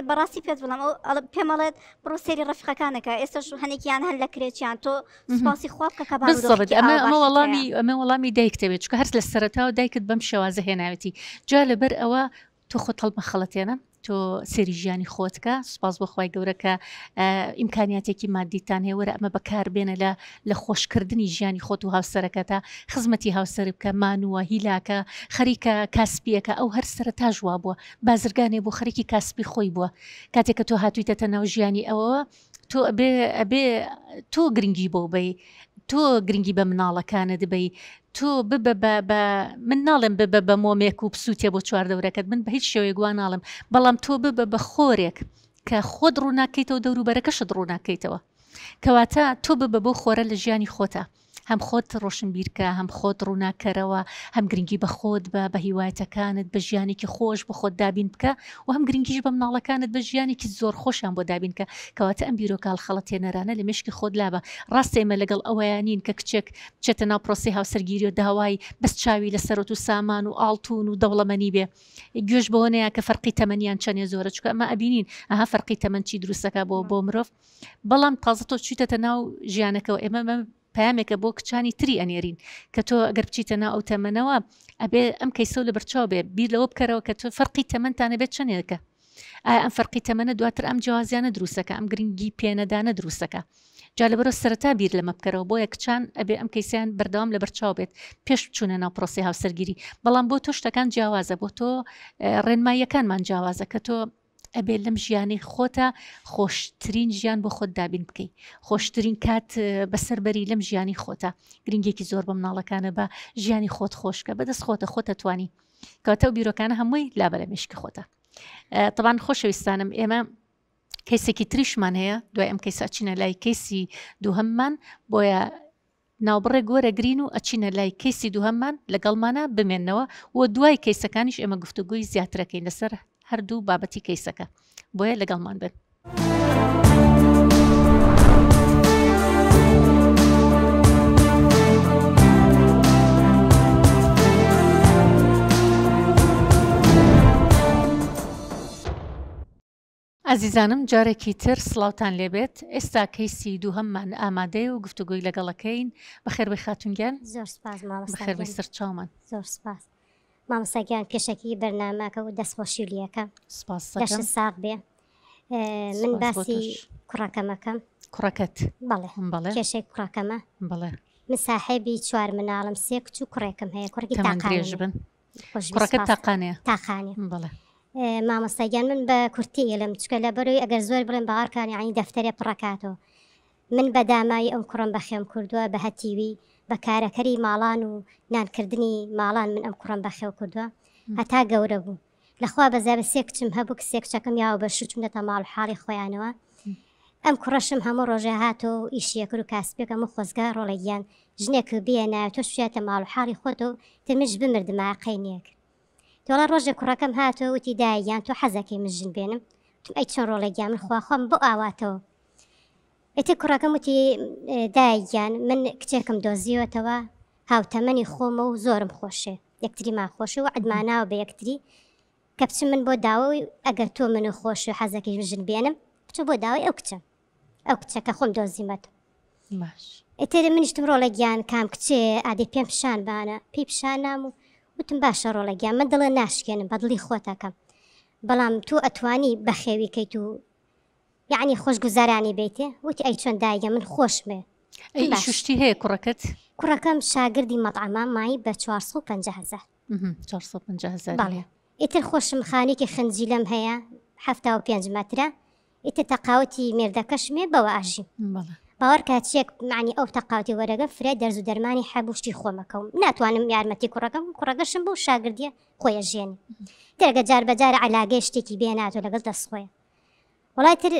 بەڕاستی پێت بڵم ئەو پێمەڵێت بڕۆ سەیری ڕەفیقەکانەکە ئێستاش هەنێکیان هەن لە کرێچیان تۆ سپاسی خوا بکە کە بالضبط ئەمە ئەمە وەڵامی ئەمە وەڵامی دایکتە بێت چونکە هەر لە سەرەتاوە دایکت بەم شێوازە هێناوێتی جا لەبەر ئەوە تۆ خۆت هەڵمەخەڵەتێنە تۆ سێری ژیانی خۆت کە سوپاس بۆ خوای گەورە کە ئیمکانیاتێکی مادیتان هەیە وەرە ئەمە بەکار بێنە لە لە خۆشکردنی ژیانی خۆت و هاوسەرەکەتە خزمەتی هاوسەر بکە مانووە هیلاکە خەریکە کاسپیەکە ئەو هەر سەرەتاش وا بووە بازرگانێ بۆ خەریکی کاسپی خۆی بووە کاتێک کە تۆ هاتوویتەتە ناو ژیانی ئەوەوە تۆ ئەبێ ئەبێ تۆ گرنگی بۆ بەی تۆ گرنگی بە مناڵەکانت بەی تۆ ببە بە بە من ناڵێم ببە بە مۆمێک و بسووتێ بۆ چواردەورەکەت من بە هیچ شێوەیەک وا ناڵێم بەڵام تۆ ببە بە خۆرێک کە خۆت ڕووناکەیتەوە دەوروبەرەکەشت ڕووناکەیتەوە کەواتە تۆ ببە بۆ خۆرە لە ژیانی خۆتا هەم خۆت ڕۆشنبیرکە، هەم خۆت ڕووناککەرەوە، هەم گرنگی بە خۆت بە، بە هیوایەتەکانت، بە ژیانێکی خۆش بۆ خۆت دابین بکە و هەم گرنگیش بە مناڵەکانت بە ژیانێکی زۆر خۆشیان بۆ دابین کە. کەواتە ئەم بیرۆکە هەڵخەڵەتێنەرانە لە مێشکی خۆت لابە. ڕاستە ئێمە لەگەڵ ئەوەیا نین کە کچێک بچێتە ناو پرۆسەی هاوسەرگیری و داوای بەس چاوی لە سەرۆت و سامان و ئاڵتون و دەوڵەمەنی بێ. گوێش بەوە نەیا کە فەرقی تەمەنیان چەنێ زۆرە چونکە ئەمە ئەبینین ئەها فەرقی تەمەن چی دروستەکا بۆ بۆ مرۆڤ. بەڵام تازە تۆ چویتەتە ناو ژیانەکەەوە ئێمە پامێکە بۆ کچانی تری ئەنێرین کە تۆ ئەگەر بچیتە ناو ئەو تەمەنەوە ئەبێ ئەم کەیسە لە بەرچاو بێ بیر لەوە بکەرەوە کە تۆ فەرقی تەمەنتانە بێت چەندێکە ئایا ئەم فەرقی تەمەنە دواتر ئەم جیاوازیانە دروستەکە ئەم گرنگی پێنەدانە دروستەکە جا لەبەرە سەرەتا بیر لەمە بکەرەوە بۆیە کچان ئەبێ ئەم کەیسیان بەردەوام لە بەرچاو بێت پێش بچوونە ناو پرۆسی هاوسەرگیری بەڵام بۆ تۆ شتەکان جیاوازە بۆ تۆ ڕێنماییەکانمان جیاوازە کە تۆ ئەبێ لەم ژیانەی خۆتا خۆشترین ژیان بۆ خۆت دابین بکەی خۆشترین کات بەسەر بەری لەم ژیانی خۆتا گرنگێکی زۆر بە مناڵەکانە بە ژیانی خۆت خۆشکە بەدەست خۆتە خۆتە توانی کەواتە و بیرۆکانە هەمووی لابە لە مشکی خۆتە تەبان خۆشەویستانم ئێمە کەیسێکی تریشمان هەیە دوای ئەم کەیسە ئەچینە لای کەیسی دووهەممان بۆیە ناوبڕێک وەرەگرین و ئەچینە لای کەیسی دووهەممان لەگەڵمانا بمێنەوە و دوای کەیسەکانیش ئێمە گفتوگۆی زیاترەکەین لەسەر هەردوو بابەتی کەیسەکە بۆیە لەگەڵمان بن. ئازیزانم جارێکی تر سڵاوتان لێبێت ئێستا کەیسی دووهەممان ئامادەیە و گفتوگۆی لەگەڵەکەین بەخێربێی خاتوون گیان زۆر سپاس مامۆستا بەخێربێی گیان سەرچاومان زۆر سپاس مامۆستا گیان پێشەکی بەرنامەکە و دەستخۆشی لێکەم سپاس لەشت دەکەم ساغ بێ. من باسی کوڕەکەمەکەم. کوڕەکەت؟ بەڵێ. بەڵێ. کێشەی کوڕەکەمە. بەڵێ. من ساحێبی چوار مناڵم سێ کچ و کوڕێکم هەیە کوڕێکی تاقانە. تەمەن درێژ بن. کوڕەکەت تاقانەیە؟ تاقانە. بەڵێ. مامۆستا گیان من بە کورتی ئێلم چکە لە بەرەوەی ئەگەر زۆر بڵێم باوەڕکان یانی دەفتەرێ پڕەکاتەوە من بە داماوی ئەم کوڕەم بەخێوم کردووە بە هەتیوی بە کارەکەری ماڵان و نانکردنی ماڵان من ئەم کوڕەم بەخێو کردووە هەتا گەورە بوو لەخوا بەزیابێ سێ کچم هەبوو کە سێ کچەکەم یاوە بە شوو چوونەتە ماڵ و حاڵی خۆیانەوە ئەم کوڕەشم هەموو ڕۆژێ هاتۆ و ئیشی ئەکرد و کاسپێک هەموو خۆزگە ڕۆڵە گیان ژنێک بێنایە تۆش بچیاتە ماڵ و حاڵی خۆتەوە تر منش بمردمایە قەی نیەکرد تۆڵە ڕۆژێک کوڕەکەم هاتۆ وتی دایە گیان تۆ حەزەکەی من ژن بێنم وتم ئەی چۆن ڕۆڵە گیان من خوا خۆم بۆ ئاواتەوە ئیتر کوڕەکەم وتی دایە گیان من کچێکم دۆزیوەتەوە هاوتەمەنی خۆمە و زۆرم خۆشێ یەکتریمان خۆشە وەعدماناوە بە یەکتری کە بچم من بۆ داوەی ئەگەر تۆ منو خۆشی و حەزەکەی ژن بێنم بچۆ بۆ داوای ئەو کچە ئەو کچە کە خۆم دۆزیمەتەوە باش ئیتر منیشتم ڕۆڵە گیان کام کچێ ئادەی پێم پیشان بانە پێی پیشانام و وتم باشە ڕۆڵە گیان من دڵێ ناشکێنم بە دڵی خۆتەکەم بەڵام تۆ ئەتوانی بەخێوی کەیت و یەعنی خۆشگوزەرانی بیتێ وتی ئەی چۆن دایە من خۆشمێ ئەی ئیش و شتی هەیە کوڕەکەت؟ کوڕەکەم شاگردی مەتعەمە مای بە 450 هەزار. 450 هەزاری بەڵێ هەیە. ئیتر خۆشم خانوویەکی خنجیلەم هەیە 75 مەترە ئیتر تەقاوتی مێردەکەشمێ بەوە ئەژیم. بەڵێ. باوەڕکە چێک معنی ئەو تەقاوتی وەرەگەم فرە دەرز و دەرمانی حەب و شتی خۆمەکەوم ناتوانم یارمەتی کوڕەکەم کوڕەکەشم بەو شاگردیە خۆی ئەژێنێ ترگە جار بەجارە عەلاگەی شتێکی بێناتۆ لەگەڵ دەست خۆیە. وەڵای تر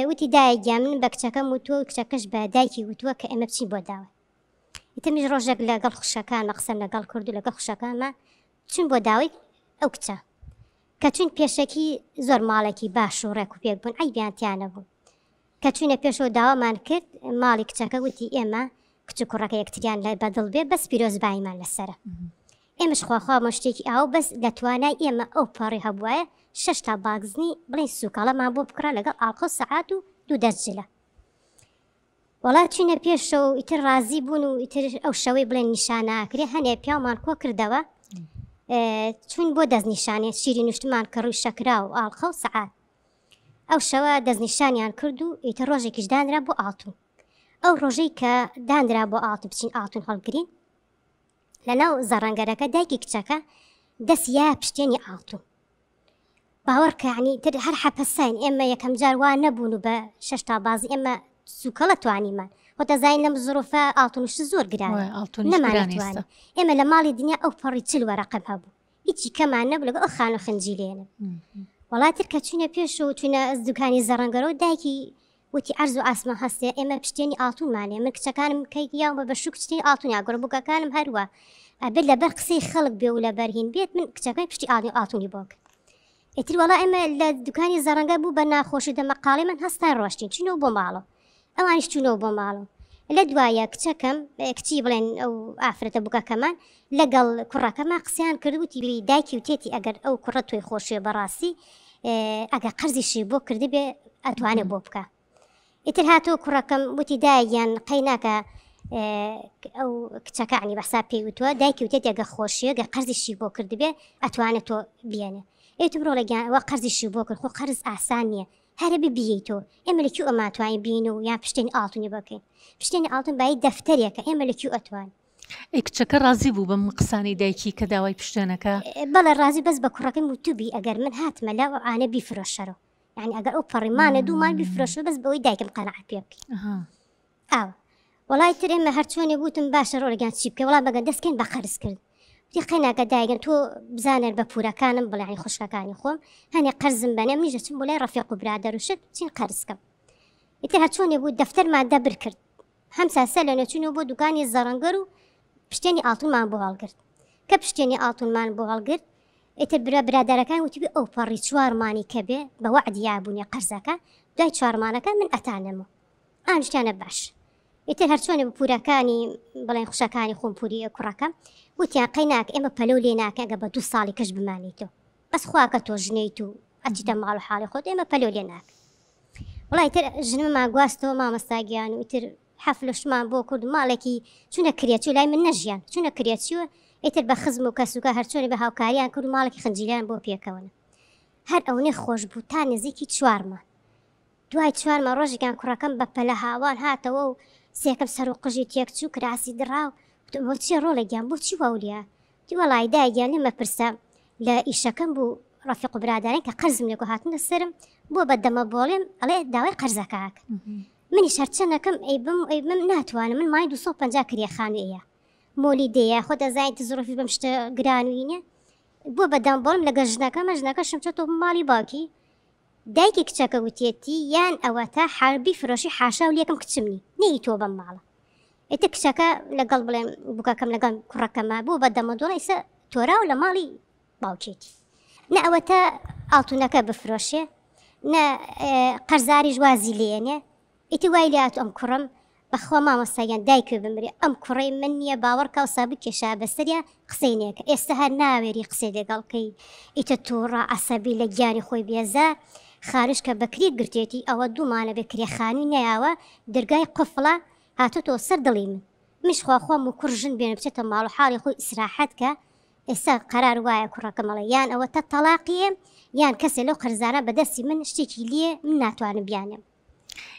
وتی دایە گیان من بە کچەکەم وتووە و کچەکەش بە دایکی وتووە کە ئێمە بچین بۆ داوە ئیتر منیش ڕۆژێک لەگەڵ خوشکەکانمە قسەم لەگەڵ کرد و لەگەڵ خوشکەکانمە چوون بۆ داوەی ئەو کچە کە چوین پێشەکی زۆر ماڵێکی باش و ڕێک و پێک بوون عەیبیان تیا نەبوو کە چوینە پێشەوە داوامان کرد ماڵی کچەکە وتی ئێمە کچ و کوڕەکە یەکتریان لە بەدڵ بێ بەس پیرۆزباییمان لەسەرە ئێمەش خواخوامان شتێکی ئاو بەس لە توانای ئێمە ئەو پەڕی هەبوایە شەش تا باگزنی بڵێن سوکەڵەمان بۆ بکڕا لەگەڵ ئاڵقە و سەعات و دوو دەست جلە وەڵا چوینە پێشەوە و ئیتر ڕازی بوون و ئیتر ئەو شەوەی بڵێن نیشانە ئەکرێ هەنێ پیاومان کۆ کردەوە چوین بۆ دەست نیشانێ شیری نوشتمان کە ڕووی شەکرا و ئاڵقە و سەعات ئەو شەوە دەستنیشانیان کرد و ئیتر ڕۆژێکیش دانرا بۆ ئاڵتون ئەو ڕۆژەی کە دانرا بۆ ئاڵتون بچین ئاڵتون هەڵگرین لەناو زەڕەنگەرەکە دایکی کچەکە دەست یا پشتێنی ئاڵتون باوەڕ کە عنی تر هەر حەپەساین ئێمە یەکەم جار وا نەبوون و بە شەش تا بازی ئێمە سوکەڵە توانیمان خۆ دەزانین لەم زروفە ئاڵتون شت زۆر گرانە نەمانەتوانی ئێمە لە ماڵی دنیا ئەو پەڕی چل وەرەقەم هەبوو هیچی کەمان نەبوو لەگەڵ ئەو خانوو خنجیلێنە وەڵا تر کە چوینە پێش و چوینە دوکانی زەڕەنگەرەوە دایکی وتی عەرز و ئاسمان هەستێ ئێمە پشتێنی ئاڵتونمان هەیە من کچەکانم کەی یاومە بە شوو پشتێنی ئاڵتون یا گوڕ بووکەکانم هەروە ئەبێت لەبەر قسەی خەڵک بێ و لەبەر هین بێت من کچەکەی پشتی ئاڵی ئاڵتونی بۆ کرد ئیتر وەڵا ئێمە لە دوکانی زەڕەنگە بوو بە ناخۆشی دەمەقاڵی من هەستان ڕۆشتین چینەوە بۆ ماڵەوە ئەوانیش چوونەوە بۆ ماڵەوە لە دوایە کچەکەم کچی بڵێن ئەو ئافرەتە بووکەکەمان لەگەڵ کوڕەکەمان قسەیان کرد وتی دایکی وتێتی ئەگەر ئەو کوڕە تۆی خۆشێ بەڕاستی ئەگەر قەرزیشی بۆ کردبێ ئەتوانێ بۆ بکە ئیتر هاتۆ کوڕەکەم وتی دایگیان قەی ناکە ئەو کچەکانی بەسا پێی وتووە دایکی وتێت ئەگە خۆشیە گە قەرزیشی بۆ کردبێ ئەتوانێت تۆ بێنێ ئیتم ڕۆڵە گیان ئەوە قەرزیشی بۆ کرد خۆ قەرز ئاسان نییە هەرە ببیەیتەوە ئێمە لە کوێ ئەماتوانین بین و یان پشتێنی ئاڵتونی بکەین پشتێنی ئاڵتون بایی دەفتەرێکە ئێمە لە کوێ ئەتوانین ئەی کچەکە ڕازی بوو بەم قسانەی دایکی کە داوای پشتێنەکە؟ بەڵێ ڕازی بەس بە کوڕەکەم وتوبی ئەگەر من هاتمە لاو ئەو عانە بیفرۆشەرەوە یعنی ئەگەر ئەو پەڕیمانە دوومان بیفرۆشەوە بەس بەوەی دایکم قەناعەت پێ بکەی ئاوە وەڵای تر ئێمە هەرچۆنێ بوتم باشە ڕۆڵەگیان چی بکەین وەڵا بەگەر دەستکەین بە قەرز کرد وتی قەیناکە دایگەن تۆ بزانەر بە پورەکانم بڵێ یعنی خوشکەکانی خۆم هەنێ قەرزم بەنێ منیش دەچم بۆ لای ڕەفیق و برادەر و شت چین قەرز کەم ئیتر هەرچۆنێ بوو دەفتەرمان دەبر کرد هەمسا سەر لە نەچوونەوە بۆ دوکانی زەڕەنگەر و پشتێنی ئاڵتونمان بۆ هەڵگرت کە پشتێنی ئاڵتونمان بۆ هەڵگرت ئیتر برا برادەرەکان وتبی ئەو پەڕی چوارمانی کە بێ بە وەعدی یابوونی قەرزەکە دوای چوارمانەکە من ئەتانەمەوە ئانیشتیانە باش ئیتر هەرچۆنێ بوو پورەکانی بڵێن خوشەکانی خۆم پوری کوڕەکەم وتیان قەیناک ئێمە پەلەو لێ ناکەین ئەگەر بە دوو ساڵی کەش بمانیتەوە بەس خواکە تۆ ژنیت و ئەچیتە ماڵ و حاڵی خۆت ئێمە پەلەو لێ ناکەین وڵای تر ژنممان گواستەوە مامۆستا گیان و ئیتر حەفلەشمان بۆ کرد ماڵێکی چونە کرێچی لای من نەژیان چونە کرێچیوە ئیتر بە خزم و کەسوکە هەرچۆنی بە هاوکاریان کرد و ماڵێکی خنجیلیان بۆ پێکەوەن هەر ئەونەی خۆش بوو تا نزیکی چوارمان. دوای چوارمە ڕۆژێکیان کوڕەکەم بە پەلە هاوار هاتەوە و سێکەم سەر و قژی تێکچوو کراسی دڕاو وتم بۆ چیە ڕۆڵە گیان بۆچی واولیا وتی وەڵایی دایە گیان لێم مەپرسە لە ئیشەکەم بوو ڕەفیق و برادەران کە قەرزم لێکو هاتنە سەرم بووە بە دەمە بۆڵێم ئەڵێ داوای قەرزەکە ئەکەن منیش هەرچەنەکەم ئەیبم ئەیبم ناتوانم من مای 250 کرێ خانوویە مۆلی دێیە خۆت ئەزانیت زڕفی بەم شتە گرانوینە بووە بە دەم بۆڵم لەگەڵ ژنەکەمە ژنەکەشم چۆتەوە ماڵی باوکی دایکی کچەکە وتیەتی یان ئەوەتا حا بیفرۆشی حاشاو لێکم کچم نی نەیی تۆ بەم ماڵە ئیتر کچەکە لەگەڵ بڵێم بوکەکەم لەگەڵ کوڕەکەمە بوو بە دەمەدۆڵە ئیسە تۆراو لە ماڵی باوکێتی نە ئەوەتا ئاڵتونەکە بفرۆشێ نە قەرزاریش وازی لێنێ ئیتر وای لێ هاتوو ئەم کوڕەم بەخوا مامۆستا گیان دایکت بمرێ ئەم کوڕەی من نیە باوەڕ کە ئەوسا بکێشا بەسەریا قسەی نەکە ئێستا هەر ناوێری قسەی لەگەڵ کەی ئیتر توڕە عەسەبی لە گیانی خۆی بێزار خانوش کە بەکرێ گرتێتی ئەوە دوومانە بێ کرێ خانوی نەیاوە درگای قفڵە هاتۆتەوە سەر دڵی من منیش خوا خۆم و کوڕ ژن بێنە بچێتە ماڵ و حاڵی خۆی ئیسراحەت کە ئێستا قەرار وایە کوڕەکەم ئەڵێ یان ئەوەتە تەڵاقیە یان کەسێ لەو قەرزانە بەدەستی من شتێکی لیە من ناتوانم بیانێم.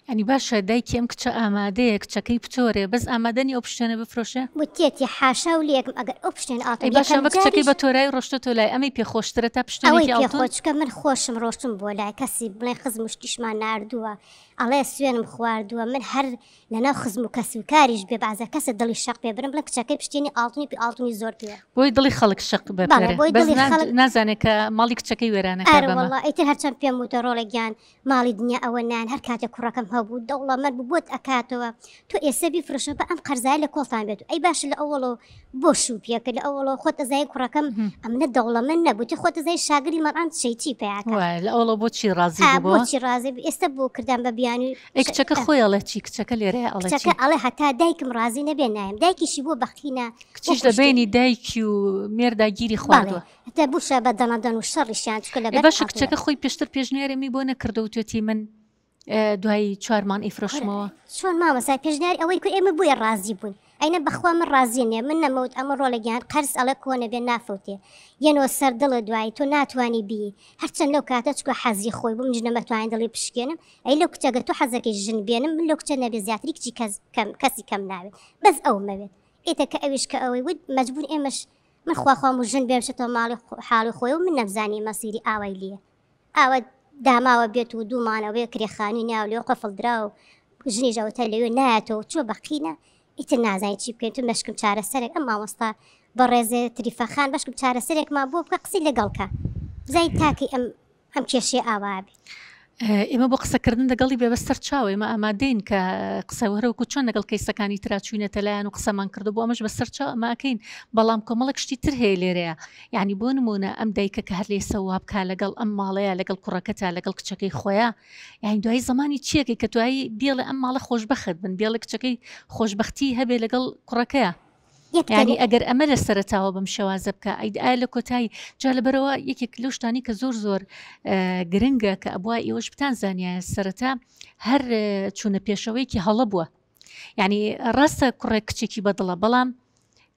یانی باشە دایکی ئەم کچە ئامادەیە کچەکەی بتۆرێ بەس ئامادە نیە ئەو پشتێنە بفرۆشێ؟ وتیەتی حاشا و لێکم ئەگەر ئەو پشتێنە ئاڵتون ئەی باشە یەکەم ئەمە کچەکەی جاریش بە تۆرای ڕۆشتۆتۆ لای ئەمەی پێ خۆشترە تا ئەوەی پشتێنێکی پێ ئاڵتون؟ خۆش چونکە من خۆشم ڕۆشتم بۆ لای کەسی بڵێ خزم و شتیشمان ناردووە ئەڵێ سوێنم خواردووە من هەر لەناو خزم و کەس و کاریش بێ بەعزە کەسە دڵی شەق پێ برم بڵێ کچەکەی پشتێنی ئاڵتونی پێ ئاڵتونی زۆر پێ بۆی دڵی خەڵک شەق بە بەڵێ پێرێ بۆی بەس دڵی نا خەڵک نازانێ کە ماڵی کچەکەی وێرانەکا ئەرە بەمە. وەڵا ئیتر هەرچەند پێم وتە ڕۆڵە گیان ماڵی دنیا ئەوە نان هەر کاتێک کوڕەکەم هەبوو دەوڵەمەند بوو بۆت ئەکاتەوە تۆ ئێسە بیفرۆشە بە ئەم قەرزایە لە کۆڵتان بێت ئەی باشە لە ئەوەڵەوە بۆ شوو پێکرد لە ئەوەڵەوە خۆت ئەزای کوڕەکەم ئەمنە دەوڵەمەند نەبوو تۆ خۆت ئەزای شاگری مەڵان چی چی پێیاکە وایە لە ئەوەڵەوە بۆچی ڕازی ئا بوو بۆ بۆچی ڕازی بوو ئێستا بۆ کردان بە بیانووی ئەی کچەکە خۆی ئەڵێ چی کچەکە لێرەیە ئەڵێ کچەکە چی ئەڵێ هەتا دایکم ڕازی نەبێ نایم دایکیشی بووە بەقینە کچیش لە وەکو شتێ بەینی دایکی و مێردا گیری بەڵێ خواردووە هەتا بووشە بە دەنەدەن و شەڕیشیان چونکە ئەی لەبەر باشە ئاڵتوونە کچەکە خۆی پێشتر پێشنیاری ئەمەی بۆ نەکردووە وتوێتی من دوای چوارمان ئەیفرۆشمەوە. چۆن مامۆستا پێشنیاری ئەوەی کرد ئێمە بۆیە ڕازی بووین ئەینە بەخوا من ڕازی نیە من نەمەوت ئەمە ڕۆڵە گیان قەرز ئەڵێ کۆنە بێ نافەوتێ یەنەوە سەر دڵت دوایی تۆ ناتوانی بی هەرچەند لەو کاتە چکە حەزی خۆی بوو منیش نەمەتوانی دڵی بشکێنم ئەی لەو کچە گەر تۆ حەزەکەی ژن بێنم من لەو کچە نەبێ زیاتری کچی کەس کەم کەسی کەم ناوێت بەس ئەو مەوێت ئیتە کە ئەویش کە ئەوەی وت مەجبور ئێمەش من خوا خۆم و ژن بێم شتەوە ماڵی حاڵی خۆی و من نەمزانی مەسیری ئاوای لیە ئاوا داماوە بێت و دوومانەوەێ کرێ خانووی ناو لێ قفڵ درا و ژنیش ئەوەتا لەوێ نایەتەوە چووە بە قینە ئیتر نازانین چی بکەین تو مەشکم چارەسەرێک ئەم مامۆستا بەڕێزێ تریفە خان بەشکم چارەسەرێکمان بۆ بکە قسەی لەگەڵ کە بزانین تاکەی ئەم ئەم کێشەیە ئاوا بێ. ئێمە بۆ قسەکردن لەگەڵی بێ بەسەر چاو ئێمە ئامادەین کە قسە هەروەکو چۆن لەگەڵ کەیسەکانی ترا چوینەتە لایان و قسەمان کردو بۆ ئەمەش بەسەر چاو ئەمە ئەکەین بەڵام کۆمەڵێک شتی تر هەیە لێرەیە یانی بۆ نموونە ئەم دایکە کە هەر لێسە وا بکا لەگەڵ ئەم ماڵەیە لەگەڵ کوڕەکەتا لەگەڵ کچەکەی خۆیا یانی دوایی زەمانی چیەکەی کە دوایی بێڵێ ئەم ماڵە خۆشبەخت بن بێڵێ کچەکەی خۆشبەختی هەبێ لەگەڵ کوڕەکەیا یانی ئەگەر ئەمە لە سەرەتاوە بەم شێوازە بکە ئەی ئایا لە کۆتایی جا لەبەرەوە یەکێک لەو شتانی کە زۆر زۆر گرنگە کە ئەبوا ئێوەش بتان زانایە سەرەتا هەر چوونە پێشەوەیەکی هەڵە بووە یعنی ڕاستە کوڕێک کچێکی بەدڵە بەڵام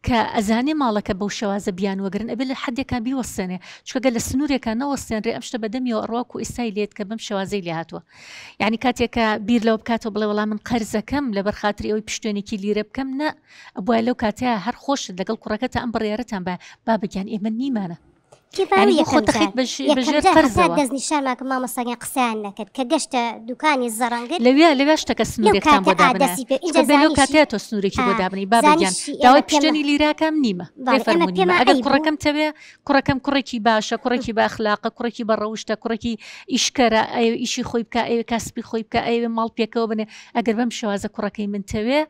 کە ئەزانێ ماڵەکە بەو شێوازە بیانوەگرن ئەبێ لە حەدێکا بیوەستێنێ چونکە گەر لە سنوورێکا نەوەستێنرێ ئەم شتە بەدەمیەوە ئەڕوا کو ئیستای لێت کە بەم شێوازەی لێ هاتووە یعنی کاتێک کە بیر لەوە بکاتەوە بڵێ وەڵا من قەرزەکەم لەبەر خاتری ئەوەی پشتێنێکی لیرە بکەم نە ئەبوایە لەو کاتەیە هەر خۆشت لەگەڵ کوڕەکەتا ئەم بڕیارەتان بە بابە گیان ئێمە نیمانە کێفاوی یانی بۆ یەکەم خۆت جار دەخەیت بە ژ- بە یەکەم ژێر جار هەتا قەرزەوە دەستنیشانمان کرد مامۆستا گیان قسەیان نەکرد کە گەشتە دوکانی زەڕەنگر لەوێ لەوێ شتەکە لەو سنوورێکتان بۆ کاتە ئا دابنایە دەستی پێ ئینجا چونکە بێ لەو زانیشی کاتەیە تۆ سنوورێکی بۆ ئا دابنێی بابە گیان زانیشی ئێمە داوای پێمە پشتێنی لیراکەم نیمە پێ بەڵێ ئێمە فەرموو نیمە پێمان ئەگەر عەیب بوو کوڕەکەم تەوێ کوڕەکەم کوڕێکی باشە کوڕێکی بە ئەخلاقە کوڕێکی بە ڕەوشتە کوڕێکی ئیشکەرە ئەیەوێ ئیشی خۆی بکا ئەیەوێ کاسپی خۆی بکا ئەیەوێ ماڵ پێکەوە بنێ ئەگەر بەم شێوازە کوڕەکەی من تەوێ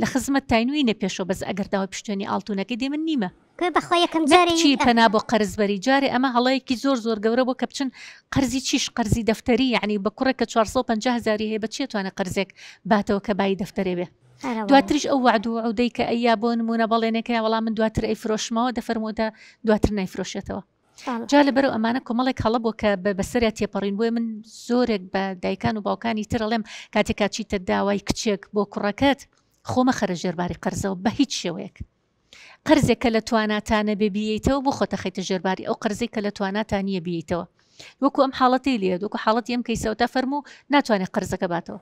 لە خزمەتتاین وینە پێشەوە بەس ئەگەر داوای پشتێنی ئاڵتونەکەی دێ من نیمە. کورە بەخوا یەکەم نەک جارێ بچی پەنا بۆ قەرز بەری جارێ ئەمە هەڵەیەکی زۆر زۆر گەورە بووە کە بچن قەرزی چیش قەرزی دەفتەری یەعنی بە کوڕێک کە 450 هەزاری هەیە بە چی ئەتوانێ قەرزێک باتەوە کە بایی دەفتەرێ بێ ئەرە وەڵا. دواتریش ئەو وەعد و وعودەی کە ئەیا بۆ نموونە بەڵێنێکە وەڵا من دواتر ئەیفرۆشمەوە دەفەرموودە دواتر نایفرۆشێتەوە. جا لەبەرئەو ئەمانە کۆمەڵێک هەڵە بووە کە بە بەسەریا تێپەڕین بۆیە من زۆرێک بە دایکان و باوکانی تر ئەڵێم کاتێک ئەچیتە داوای کچێک بۆ کوڕەکەت خۆ مەخەرە ژێرباری قەرزەوە بە هیچ شێوەیەک قەرزێک کە لە تواناتا نەبێ بیەیتەوە بۆ خۆتە خەیتە ژێرباری ئەو قەرزەی کە لە تواناتا نییە بیەیتەوە. وەکو ئەم حاڵەتی لێ وەکو حاڵەتی ئەم کەیسەوە تا فەرموو ناتوانێت قەرزەکە باتەوە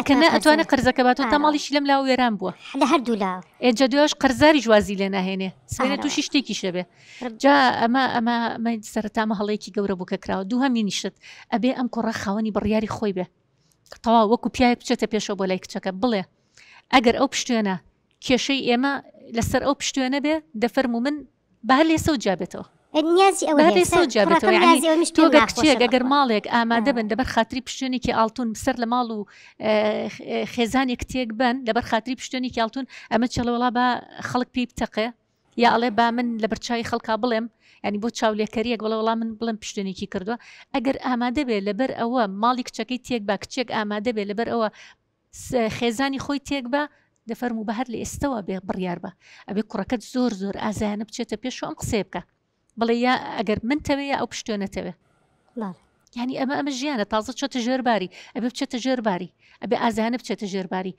کە ناتوانێت قەرزەکە باتەوە تا ماڵیشی لەم لاوە وێران بووە لە هەردوو لا ئێجا دوایش قەرزاری جوازی لێ ناهێنێ سبێنێ تووشی شتێکی شەبێ جا ئەمە ئەمە ئەمە سەرەتامە هەڵەیەکی گەورە بوو کە کراوە دووهەمینیشت ئەبێ ئەم کوڕە خاوەنی بڕیاری خۆی بێ تەواو وەکو پیاوێک بچێتە پێشەوە بۆ لای کچەکە بڵێ ئەگەر ئەو پشتێنە کێشەی ئێمە لەسەر ئەو پشتێنە بێ دەفەرموو من با هەر لێسەوت جیابێتەوە. نیازی ئەوە هەر لێسەوت جیابێتەوە یعنی تۆ گەر کچێک ئەگەر ماڵێک ئامادە بن لەبەر خاتری پشتێنێکی ئاڵتون سەر لە ماڵ و خێزانێک تێک بن لەبەر خاتری پشتێنێکی ئاڵتون ئەمە چێڵە وڵا با خەڵک پێی بتەقێ یا ئەڵێ با من لە بەرچاوی خەڵکا بڵێم ینی بۆ چاولێکەریەک بڵێ وڵا من بڵێم پشتێنێکی کردووە ئەگەر ئامادە بێ لەبەر ئەوە ماڵی کچەکەی تێک با کچێک ئامادە بێ لەبەر ئەوە خێزانی خۆی تێک بە دەفەرموو بە هەر لە ئێستەوە بێ بڕیار بە ئەبێ کوڕەکەت زۆر زۆر ئازایانە بچێتە پێش و ئەم قسەیە بکە بڵێ یا ئەگەر من تەوێ یا ئەو پشتێنەتەوێ یعنی ئەمە ئەمە ژیانە تازە چۆتە ژێرباری ئەبێ بچێتە ژێرباری ئەبێ ئازایانە بچێتە ژێرباری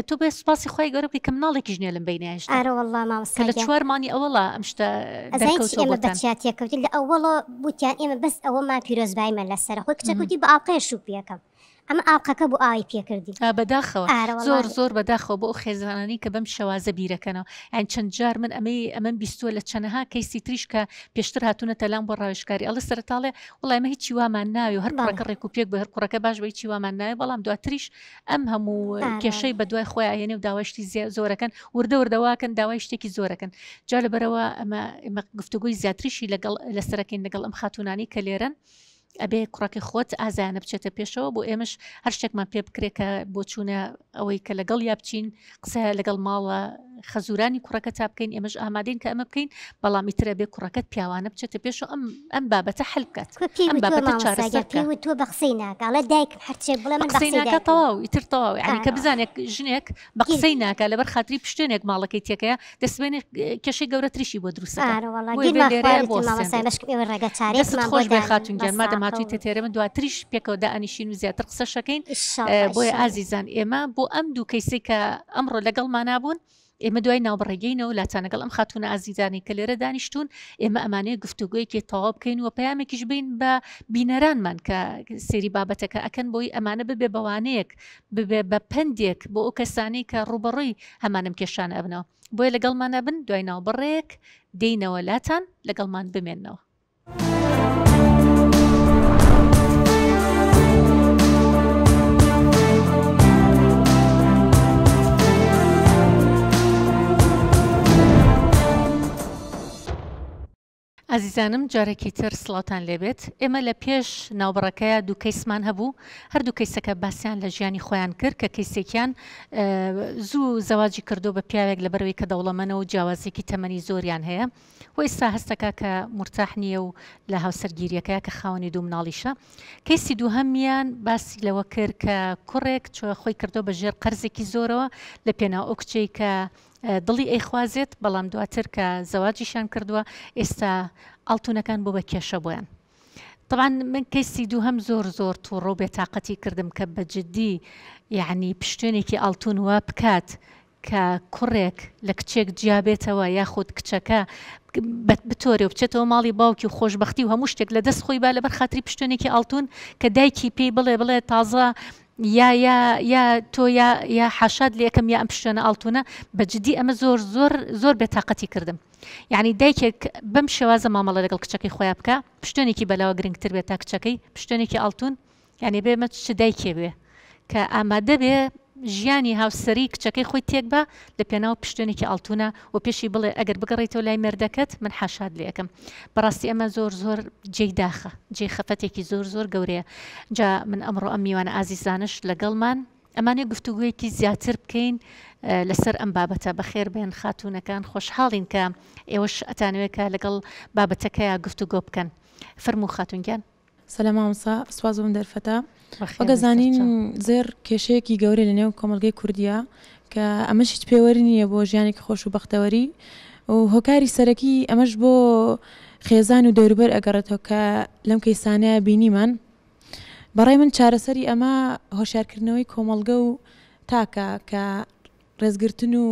تۆ بێ سوپاسی خی گەورە بکەی کە مناڵێکیش نییە لەم بینایشدا ئارە والله مامۆستا کە لە چوار مانگی ئەوەڵا ئەم شتە ئەزانی چی ئێمە بە چیا تێکەوتین لە ئەوەڵە وتیان ئێمە بەس ئەوەمان پیرۆزباییمان لەسەرە خۆی کچەکە وتی بە ئاڵقەیە شوو پێکەم ئەمە ئاڵقەکە بوو ئاوی پێکردی. ئا بەداخەوە زۆر زۆر بەداخەوە بۆ ئەو خێزانانەی کە بەم شێوازە بیرەکەنەوە یانی چەند جار من ئەمەی ئەمەم بیستووە لە چەنەها کەیسی تریش کە پێشتر هاتوونەتە لام بۆ ڕاوێژکاری ئەڵێ سەرەتاڵێ وڵای ئەمە هیچی وامان ناوێ و هەر کوڕەکە ڕێک و پێک بە هەر کوڕەکە باش بە هیچی وامان ناوێ بەڵام دواتریش ئەم هەموو کێشەی بە دوای خۆیان هێنێ و داوای شتی زۆرەکەن وردە وردە واکەن داوای شتێکی زۆرەکەن جا لەبەرەوە ئەمە ئێمە گفتوگۆی زیاتریشی لەگەڵ لەسەرەکەین لەگەڵ ئەم خاتوونانەی کە لێرەن ئەبێ کوڕەکەی خۆت ئازایانە بچێتە پێشەوە بۆ ئێمەش هەر شتێکمان پێ بکرێت کە بۆچوونە ئەوەی کە لەگەڵ یا بچین قسە لەگەڵ ماڵە خەزورانی کوڕەکە تا بکەین ئێمەش ئامادەین کە ئەمە بکەین بەڵام ئیترە بێ کوڕەکەت پیاوانە بچێتە پێش و ئەم ئەم بابەتە حل بکات ئەم بابەتە چارەسەر بکات تۆ بە قسەی ناکە دایکم هەرچێک بڵێ من قسەی ناکە تەواو ئیتر تەواو یعنی کە بزانێت ژنێک بە قسەی ناکە لەبەر خاتری پشتێنێک ماڵەکەی تێکەیە دەسبێنێ کێشەی گەورەتریشی بۆ دروست دەستت خۆش بێ خاتون گیان مادەم هاتوویتە تێرە من دواتریش پێکەوە دائەنیشین و زیاتر قسەشەکەین بۆیە ئازیزان ئێمە بۆ ئەم دوو کەیسەی کە ئەمڕۆ لەگەڵمانا بوون ئێمە دوای ناوبڕێگەینەوە لاتان لەگەڵ ئەم خاتونە ئازیزانەی کە لێرە دانیشتون ئێمە ئەمانەیە گفتوگۆیەکی تەواو بکەین و پەیامێکیش بین بە بینەرانمان کە سێری بابەتەکە ئەکەن بۆی ئەمانە ببێ بەوانەیەک ببێ بە پەندێک بۆ ئەو کەسانەی کە ڕووبەڕووی هەمان ئەم کێشانە ئەبنەوە بۆیە لەگەڵمان ئەبن دوای ناوبڕێک دێینەوە لاتان لەگەڵمان بمێنەوە. ئازیزانم جارێکی تر سڵاوتان لێبێت ئێمە لە پێش ناوبڕەکەیا دوو کەیسمان هەبوو هەردوو کەیسەکە باسیان لە ژیانی خۆیان کرد کە کەیسێکیان زوو زەواجی کردو بە پیاوێک لەبەرەوەی کە دەوڵەمەنە و جیاوازێکی تەمەنی زۆریان هەیە و ئێستا هەستەکە کە مورتاح نییە و لە هاوسەرگیریەکە کە خاوەنی دوو مناڵیشە کەیسی دووهەمیان باسی لەوە کرد کە کوڕێک چۆ خۆی کردو بە ژێر قەرزێکی زۆرەوە لە پێناو ئەو کچەی کە دڵی ئەیخوازێت بەڵام دواتر کە زەواجیشیان کردووە ئێستا ئاڵتونەکان بۆ بە کێشە بۆیان طبعا من کەیسی دووهەم زۆر زۆر تووڕە و بێتاقەتی کردم کە بە جدی یعنی پشتێنێکی ئاڵتون وا بکات کە کوڕێک لە کچێک جیابێتەوە یاخود کچەکە بتۆرێ و بچێتەوە ماڵی باوکی و خۆشببختی و هەموو شتێک لە دەست خۆی با لەبەر خاتری پشتێنێکی ئاڵتون کە دایکی پێی بڵێ بڵێ تازە یا یا یا تۆ یا یا حاشات لێ ئەکەم یا ئەم پشتێنە ئاڵتونە بە جدی ئەمە زۆر زۆر زۆر بێتاقەتی کردم یعنی دایکێک بەم شێوازە مامەڵە لەگەڵ کچەکەی خۆیان بکە پشتێنێکی بەلاوە گرنگتر بێت تا کچەکەی پشتێنێکی ئاڵتون یعنی بێ مە چ دایکێ بێ کە ئامادە بێ ژیانی هاوسەری کچەکەی خۆی تێک بە لە پێناو پشتێنێکی ئاڵتونە و پێشی بڵێ ئەگەر بگەڕێیتەوە لای مێردەکەت من حاشات لێ ئەکەم بەڕاستی ئەمە زۆر زۆر جێی داخە جێی خەفەتێکی زۆر زۆر گەورەیە جا من ئەمڕۆ ئەم میوانە ئازیزانش لەگەڵمان ئەمانێ گفتوگویەکی زیاتر بکەین لەسەر ئەم بابەتە بەخێر بێن خاتوونەکان خۆشحاڵین کە ئێوەش ئەتانەوێت کە لەگەڵ بابەتەکەیا گفتوگۆ بکەن فەرموو خاتوون گیان. سلام مامۆستا سوپاس بۆم دەرفەتە وەک ئەزانین زێڕ کێشەیەکی گەورەی لە نێو کۆمەڵگەی کوردیە کە ئەمەش هیچ پێوەر نییە بۆ ژیانێکی خۆش و بەختەوەری و هۆکاری سەرەکی ئەمەش بۆ خێزان و دەوروبەر ئەگەڕێتەوە کە لەم کەیسانەیە بینیمان بەڕای من چارەسەری ئەمە هۆشیارکردنەوەی کۆمەڵگە و تاکە کە ڕێزگرتن و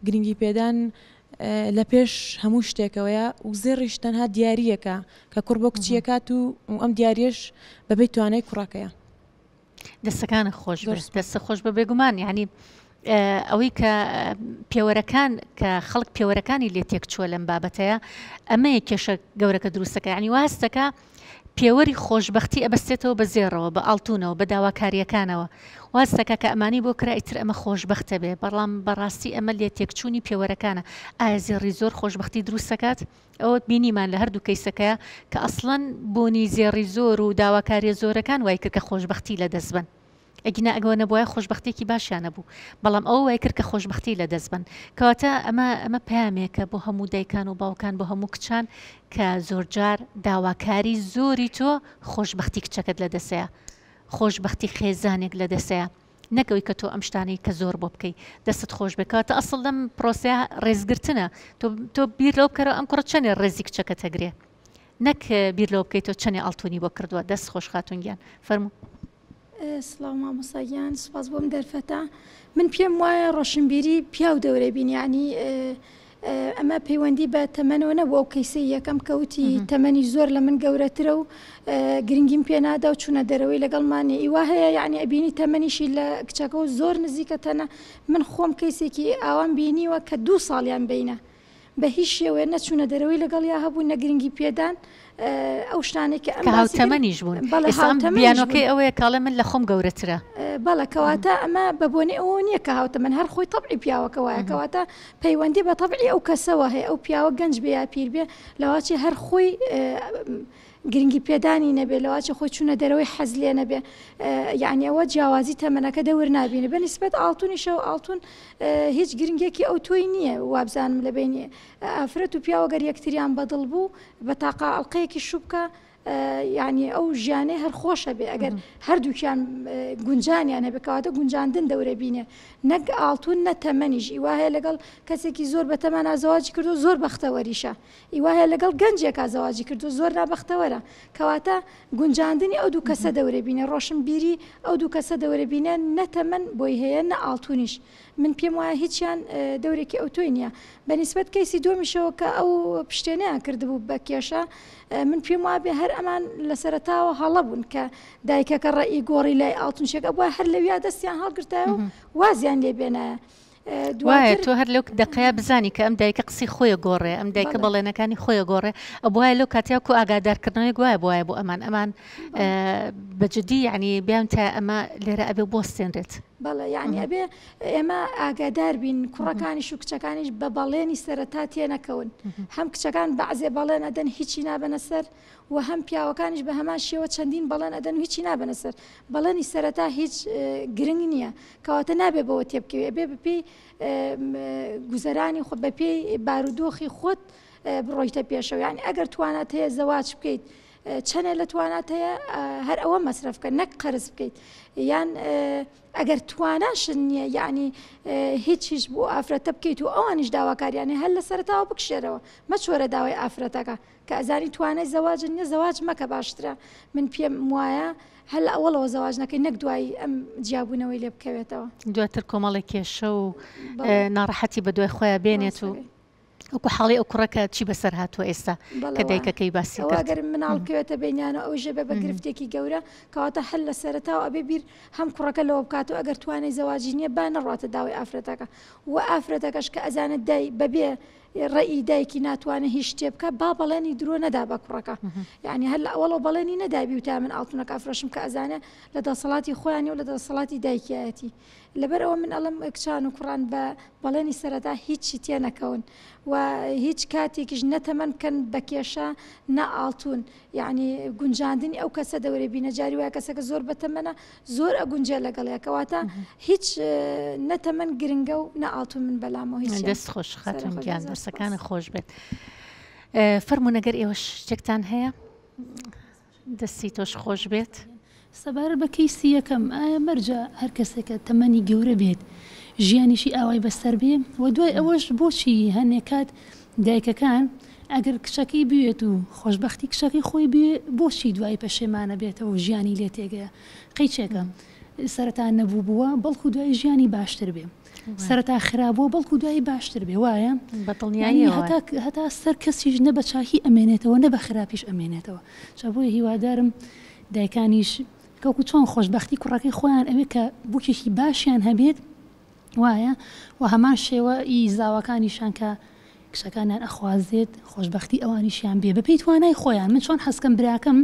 گرنگی پێدان لە پێش هەموو شتێکەوەیە و زێڕیش تەنها دیارییەکە کە کوڕ بۆ کچی ئەکات و ئەم دیاریەش بەبێ توانای کوڕەکەیە. دەستەکانت خۆش بێت دەستە خۆش بە بێگومان یعنی ئەوەی کە پێوەرەکان کە خەڵک پێوەرەکانی لێ تێک چووە لەم بابەتەیە ئەمەیە کێشە گەورەکە دروستەکە ینی واستەکە پێوەری خۆشببختی ئەبەستێتەوە بە زێڕەوە بە ئاڵتونەوە بە داواکاریەکانەوە واستەکە کە ئەمانی بۆ کرا ئیتر ئەمە خۆشببختە بێ بەڵام بەڕاستی ئەمە لێ تێکچوونی پێوەرەکانە ئایا زێڕی زۆر خۆشببختی دروستەکات ئەوە بینیمان لە هەردوو کەیسەکەیا کە ئەسڵەن بوونی زێڕی زۆر و داواکاریە زۆرەکان وای کرد کە خۆشبەختی لە دەست بەن ئەگینا ئەگەوە نەبوایە خۆشبەختیەکی باشیان نەبوو بەڵام ئەوە وای کرد کە خۆشبەختی لە دەست بەن کەواتە ئەمە ئەمە پەیامێکە بۆ هەموو دایکان و باوکان بۆ هەموو کچان کە زۆرجار داواکاری زۆری تۆ خۆشبەختی کچەکەت لە دەسەیە خۆشبەختی خێزانێک لە دەسەیە نەک ئەوەی کە تۆ ئەم شتانەی کە زۆر بۆ بکەی دەستت خۆش بێ کەواتە ئەسڵ لەم پرۆسەیە ڕێزگرتنە تۆ تۆ بیر لەوە بکەرەوە ئەم کوڕە چەنێ ڕێزی کچەکەت ئەگرێ نەک بیر لەوە بکەی تۆ چەنێ ئاڵتونی بۆ کردووە دەست خۆش خاتون گیان فەرموو. سڵاو مامۆستا گیان سوپاس بۆم دەرفەتە من پێم وایە ڕۆشنبیری پیاو دەورەی بین یعنی ئەمە پەیوەندی بە تەمەنەوە نەبوو ئەو کەیسەی یەکەم کە وتی تەمەنی زۆر لە من گەورەترە و گرنگیم پێ نادا و چوونە دەرەوەی لەگەڵمان نییە ئی وا هەیە یعنی ئەبینی تەمەنیشی لە کچەکە و زۆر نزیکە تەنە من خۆم کەیسێکی ئاوام بینیوە کە دوو ساڵیان بینە بە هیچ شێوەیە نە چوونە دەرەوەی لەگەڵیا هەبوو نە گرنگی پێدان ئەو شتانەی کە ئەم کە هاوتەمەنیش بوون بەڵێ ئێستا ئەم هاوتەمەنیش بوون بیانۆکەی ئەوەیە کە ئەڵێ من لە خۆم گەورەترە. بەڵێ کەواتە ئەمە بە بۆنەی ئەوەوە نییە کە هاوتەمەن هەر خۆی تەبعی پیاوەکە وایە کەواتە پەیوەندی بە تەبعی ئەو کەسەوە هەیە ئەو پیاوە گەنج بێ یا پیر بێ لەواچێ هەر خۆی گرنگی پێدانی نەبێ لەواچێ خۆی چوونە دەرەوەی حەز لێ نەبێ یعنی ئەوە جیاوازی تەمەنەکە دەور نابینێ بە نیسبەت ئاڵتونیشەوە ئاڵتون هیچ گرنگێکی ئەو تۆی نییە وابزانم لە بینی ئافرەت و پیاوە گەر یەکتریان بەدڵ بوو بە تاقا ئەڵلقەیەکی شوبکە یانی ئەو ژیانەی هەر خۆشە بێ ئەگەر هەردووکیان گونجانیان هەبێ کەواتە گونجاندن دەورە بینێ نەک ئاڵتون نە تەمەنیش ئیوا هەیە لەگەڵ کەسێکی زۆر بە تەمەنا زەواجی کردو زۆر بەختەوەریشە ئیوا هەیە لەگەڵ گەنجێکا زەواجی کردو زۆر نابەختەوەرە کەواتە گونجاندنی ئەو دوو کەسە دەورە بینێ ڕۆشنبیری ئەو دوو کەسە دەورە بینێ نە تەمەن بۆی هەیە نە ئاڵتونیش من پێم وایە هیچیان دەورێکی ئەوتۆی نییە. بە نیسبەت کەیسی دووەمیشەوە کە ئەو پشتێنەیان کردبوو بە کێشە، من پێم وابێ هەر ئەمان لە سەرەتاوە هەڵە بوون کە دایکەکە ڕەئی گۆڕی لای ئاڵتونچێک ئەبوایە هەر لەویا دەستیان هەڵگرتایە و وازیان لێ بێنایە. وایە تۆ هەر لەو دەقەیە بزانی کە ئەم دایکە قسەی خۆی گۆڕێ ئەم دایکە بەڵێنەکانی خۆی گۆڕێ ئەبوایە لەو کاتیا کو ئاگادارکردنەوەی گوایە بوایە بۆ ئەمان ئەمان بە جدی یعنی بیان تا ئەمە لێرە ئەبێ بۆستێنرێت. بەڵێ یعنی ئەبێ ئێمە ئاگادار بین کوڕەکانیش و کچەکانیش بە بەڵێنی سەرەتا تێنەکەون هەم کچەکان بەعزێ بەڵێن ئەدەن هیچی نابەنە سەر و هەم پیاوەکانیش بە هەمان شێوە چەندین بەڵێن ئەدەن و هیچی نابەنە سەر بەڵێنی سەرەتا هیچ گرنگ نییە کەواتە نابێ بەوە تێبکەوێ ئەبێ بەپێی گوزەرانی خۆ بەپێی بارودۆخی خۆت بڕۆیتە پێشەوە یعنی ئەگەر توانات هەیە زەواج بکەیت چەنێ لە توانات هەیە هەر ئەوە مەسرەف بکە نەک قەرز بکەیت یان ئەگەر تواناشت نییە یعنی هیچ هیچ بۆ ئافرەتە بکەیت و ئەوانیش داواکاریانە هەر لە سەرتاوە بکشێرەوە مەچۆرە داوای ئافرەتەکە کە ئەزانی توانای زەواجت نییە زەواج مەکە باشترە من پێم وایە هەر لە ئەوەڵەوە زەواج نەکەی نەک دوایی ئەم جیابوونەوەی لێ بکەوێتەوە. دواتر کۆمەڵێک کێشە و ناڕەحەتی بەدوای خۆیان بێنێت و وەکو حاڵی ئەو کوڕە کە چی بەسەر هاتووە ئێستا کە دایکەکەی باسی کرد. ئەگەر مناڵ بکەوێتە بەینیانەوە ئەویش ئەبێ بە گرفتێکی گەورە کەواتە هەر لە سەرەتاوە ئەبێ بیر هەم کوڕەکە لەوە بکات و ئەگەر توانای زەواجی نییە با نەڕواتە داوای ئافرەتەکە و ئافرەتەکەش کە ئەزانێت دای بەبێ ڕێی دایکی ناتوانێت هیچ شتێ بکە با بەڵێنی درۆ نەدا بە کوڕەکە یعنی هەر لە ئەوەڵەوە بەڵێنی نەدابی و تا من ئاڵتونەکە ئەفرۆشم کە ئەزانێ لە دەسەڵاتی خۆیانی و لە دەسەڵاتی دایکیایەتی لەبەر ئەوە من ئەڵێم کچان و کوڕان بە بەڵێنی سەرەتا هیچی تێنەکەون و هیچ کاتێکیش نە تەمەن بکەن بە کێشە نە ئاڵتون یعنی گونجاندنی ئەو کەسە دەورێ بینە جاری وایە کەسەکە زۆر بەتەمەنە زۆر ئەگونجێ لەگەڵیا کەواتە هیچ نە تەمەن گرنگە و نە ئاڵتون من بەلامەوە هیچ دەست خۆش خاتون گیان دەستەکانت خۆش بێت فەرموون ئەگەر ئێوەش شتێکتان هەیە دەستی تۆش خۆش بێت. سەبارەت بە کەیسی یەکەم، ئایا مەرجە هەر کەسێک کە تەمەنی گەورە بێت ژیانیشی ئاوای بەسەر بێ؟ وە دوای ئەوەش بۆچی هەنێ کات دایکەکان ئەگەر کچەکەی بوێت و خۆشبەختی کچەکەی خۆی بوێ بۆچی دوای پەشێمانە بێتەوە و ژیانی لێ تێگەیە قەیچێکە سەرەتا نەبوو بووە بەڵکو دوای ژیانی باشتر بێ. سەرەتا خراپ بووە بەڵکو دوایی باشتر بێ وایە؟ بە دڵنیاییەوە هەتا هەتا سەر کەسیش نە بە چاکی ئەمێنێتەوە نە بە خراپیش ئەمێنێتەوە جا بۆیە هیوادارم دایکانیش کەوکو چۆن خۆشبەختی کوڕەکەی خۆیان ئەوێ کە بووکێکی باشیان هەبێت وایە و هەمان شێوە ئی زاواکانیشان کە کچەکانیان ئەخوازێت خۆشبەختی ئەوانیشیان بێ بەپێی توانای خۆیان من چۆن حەزکەم براکەم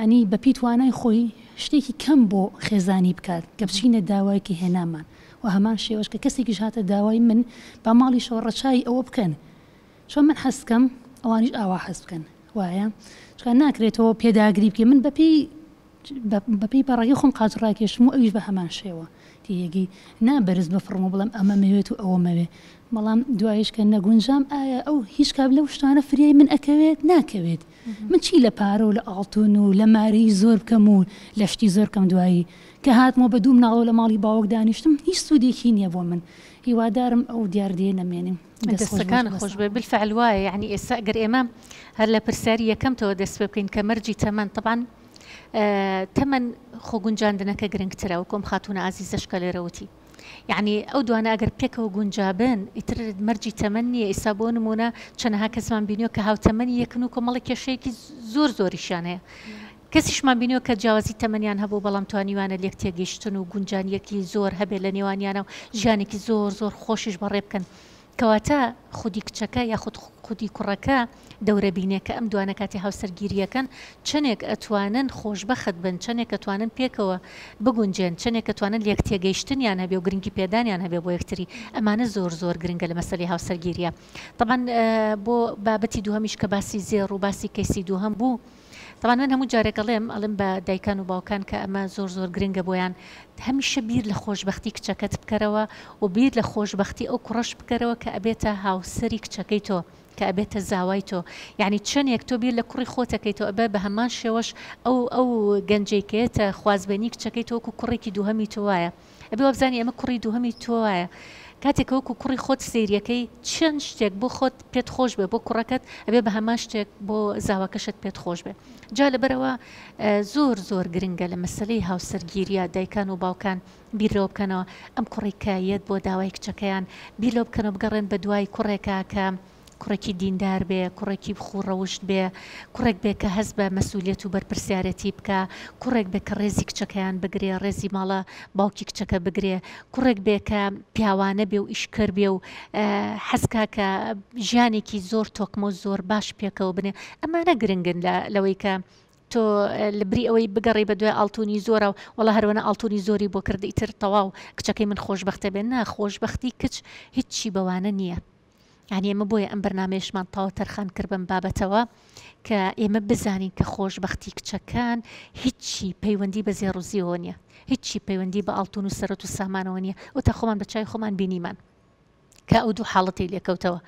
ینی بەپێی توانای خۆی شتێکی کەم بۆ خێزانی بکات کە بچینە داوای کە هێنامان و هەمان شێوەش کە کەسێکیش هاتە داوای من با ماڵیشەوە ڕەچای ئەوە بکەن چۆن من حەز بکەم ئەوانیش ئاوا حەز بکەن وایە چونکە ناکرێت تۆ پێداگری بکەی من بەپێی بەپێی پەڕەکەی خۆم قاچ ڕاکێشم و ئەویش بە هەمان شێوە تێیەگەی نا بەرز بفڕم و بڵێم ئەمە مەوێت و ئەوە مەوێ بەڵام دوایش کە نەگونجام ئایا ئەو هیچ کام لەو شتانە فریای من ئەکەوێت ناکەوێت من چی لە پارە و لە ئاڵتون و لە مارەی زۆر بکەم و لە شتی زۆر کەم دوایی کە هاتمەوە بە دوو مناڵەوە لە ماڵی باوک دانیشتم هیچ سوودێکی نییە بۆ من هیوادارم ئەو دیاردەیە نەمێنێ. دەستەکانت خۆش بێت بالفعل وایە یعنی ئێستا ئەگەر ئێمە هەر لە پرسیاری یەکەمتەوە دەست پێ بکەین کە مەرجی تەمەن طبعا تەمەن خۆگونجاندنەکە گرنگترە وەکو ئەم خاتوونە ئازیزەش کە لێرە وتی یعنی ئەو دوانە ئەگەر پێکەوە گونجابن ئیتر مەرجی تەمەن نییە ئیسا بۆ نمونە چەنەها کەسمان بینیوە کە هاوتەمەنی یەکن و کۆمەڵی کێشەیەکی زۆر زۆریشیان هەیە کەسیشمان بینیوە کە جیاوازی تەمەنیان هەبوو بەڵام توانیویانە لێک تێگەیشتن و گونجانیەکی زۆر هەبێت لە نێوانیانا و ژیانێکی زۆر زۆر خۆشیش بەڕێ بکەن کەواتە خودی کچەکە یاخود خودی کوڕەکە دەورە بینێ کە ئەم دوانە کاتی هاوسەرگیریەکەن چەنێک ئەتوانن خۆشبەخت بن چەنێک ئەتوانن پێکەوە بگونجێن چەنێک ئەتوانن لێک تێگەیشتنیان هەبێ و گرنگی پێدانیان هەبێ بۆ یەکتری ئەمانە زۆر زۆر گرنگە لە مەسەلەی هاوسەرگیریە تەبعەن بۆ بابەتی دووهەمیش کە باسی زێڕ و باسی کەیسی دووهەم بوو تەبعەن من هەموو جارێک ئەڵێم ئەڵێم بە دایکان و باوکان کە ئەمە زۆر زۆر گرنگە بۆیان هەمیشە بیر لە خۆشبەختی کچەکەت بکەرەوە و بیر لە خۆشبەختی ئەو کوڕەش بکەرەوە کە ئەبێتە هاوسەری کچەکەی تۆ کە ئەبێتە زاوای تۆ یعنی چەندێک تۆ بیر لە کوڕی خۆتەکەی تۆ ئەبێ بە هەمان شێوەش ئەو ئەو گەنجەی کە خوازبێنی کچەکەی تۆ وەکو کوڕێکی دووهەمی تۆ وایە ئەبێ وابزانی ئەمە کوڕی دووهەمی تۆ وایە کاتێک کە وەکو کوڕی خۆت سەیریەکەی چەند شتێک بۆ خۆت پێت خۆش بێ بۆ کوڕەکەت ئەبێ بە هەمان شتێک بۆ زاواکەشت پێت خۆش بێ جا لەبەرەوە زۆر زۆر گرنگە لە مەسەلەی هاوسەرگیریە دایکان و باوکان بیر لەوە بکەنەوە ئەم کوڕی کە یەت بۆ داوای کچەکەیان بیر لەوە بکەنەوە بگەڕێن بە دوای کوڕێکا کە کوڕێکی دیندار بێ، کوڕێکی خوو ڕەوشت بێ، کوڕێک بێ کە هەست بە مەسولیەت و بەرپرسیارێتی بکا، کوڕێک بێ کە ڕێزی کچەکەیان بگرێ، ڕێزی ماڵە باوکی کچەکە بگرێ، کوڕێک بێ کە پیاوانە بێ و ئیشکەر بێ و حەز کا کە ژیانێکی زۆر تۆکمە و زۆر باش پێکەوە بنێ. ئەمانە گرنگن لە لەوەی کە تۆ لەبری ئەوەی بگەڕێی بەدوای ئاڵتونی زۆرا وەڵا هەروەنە ئاڵتونی زۆری بۆ کرد ئیتر تەواو کچەکەی من خۆشبەختە بێ نا خۆشبەختی کچ هیچی بەوانە نییە. یانی ئێمە بۆیە ئەم بەرنامەیەشمان تەواو تەرخان کرد بەم بابەتەوە کە ئێمە بزانین کە خۆشبەختی کچەکان هیچی پەیوەندی بە زێڕ و زیوەوە نییە هیچی پەیوەندی بە ئاڵتون و سەرەت و سامانەوە نییە و تا خۆمان بە چای خۆمان بینیمان کە ئەو دوو حاڵەتی لێکەوتەوە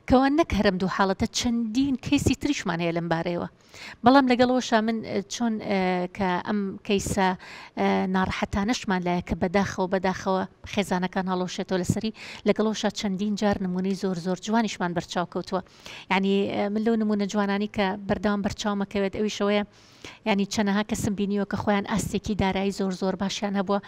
کەوا نەک هەرم دوو حاڵەتە چەندین کەیسی تریشمان هەیە لەم بارەیەوە بەڵام لەگەڵ ئەوەشا من چۆن کە ئەم کەیسە ناڕەحەتانەشمان لایە کە بەداخەوە بەداخەوە خێزانەکان هەڵۆشێتەوە لەسەری لەگەڵ ئەوشا چەندین جار نمونەی زۆر زۆر جوانیشمان بەرچاو کەوتووە یعنی من لەو نمونە جوانانی کە بەردەوام بەرچاومەکەوێت ئەویشەوەیە یعنی چەنەها کەسم بینیوە کە خۆیان ئاستێکی دارایی زۆر زۆر باشیان هەبووە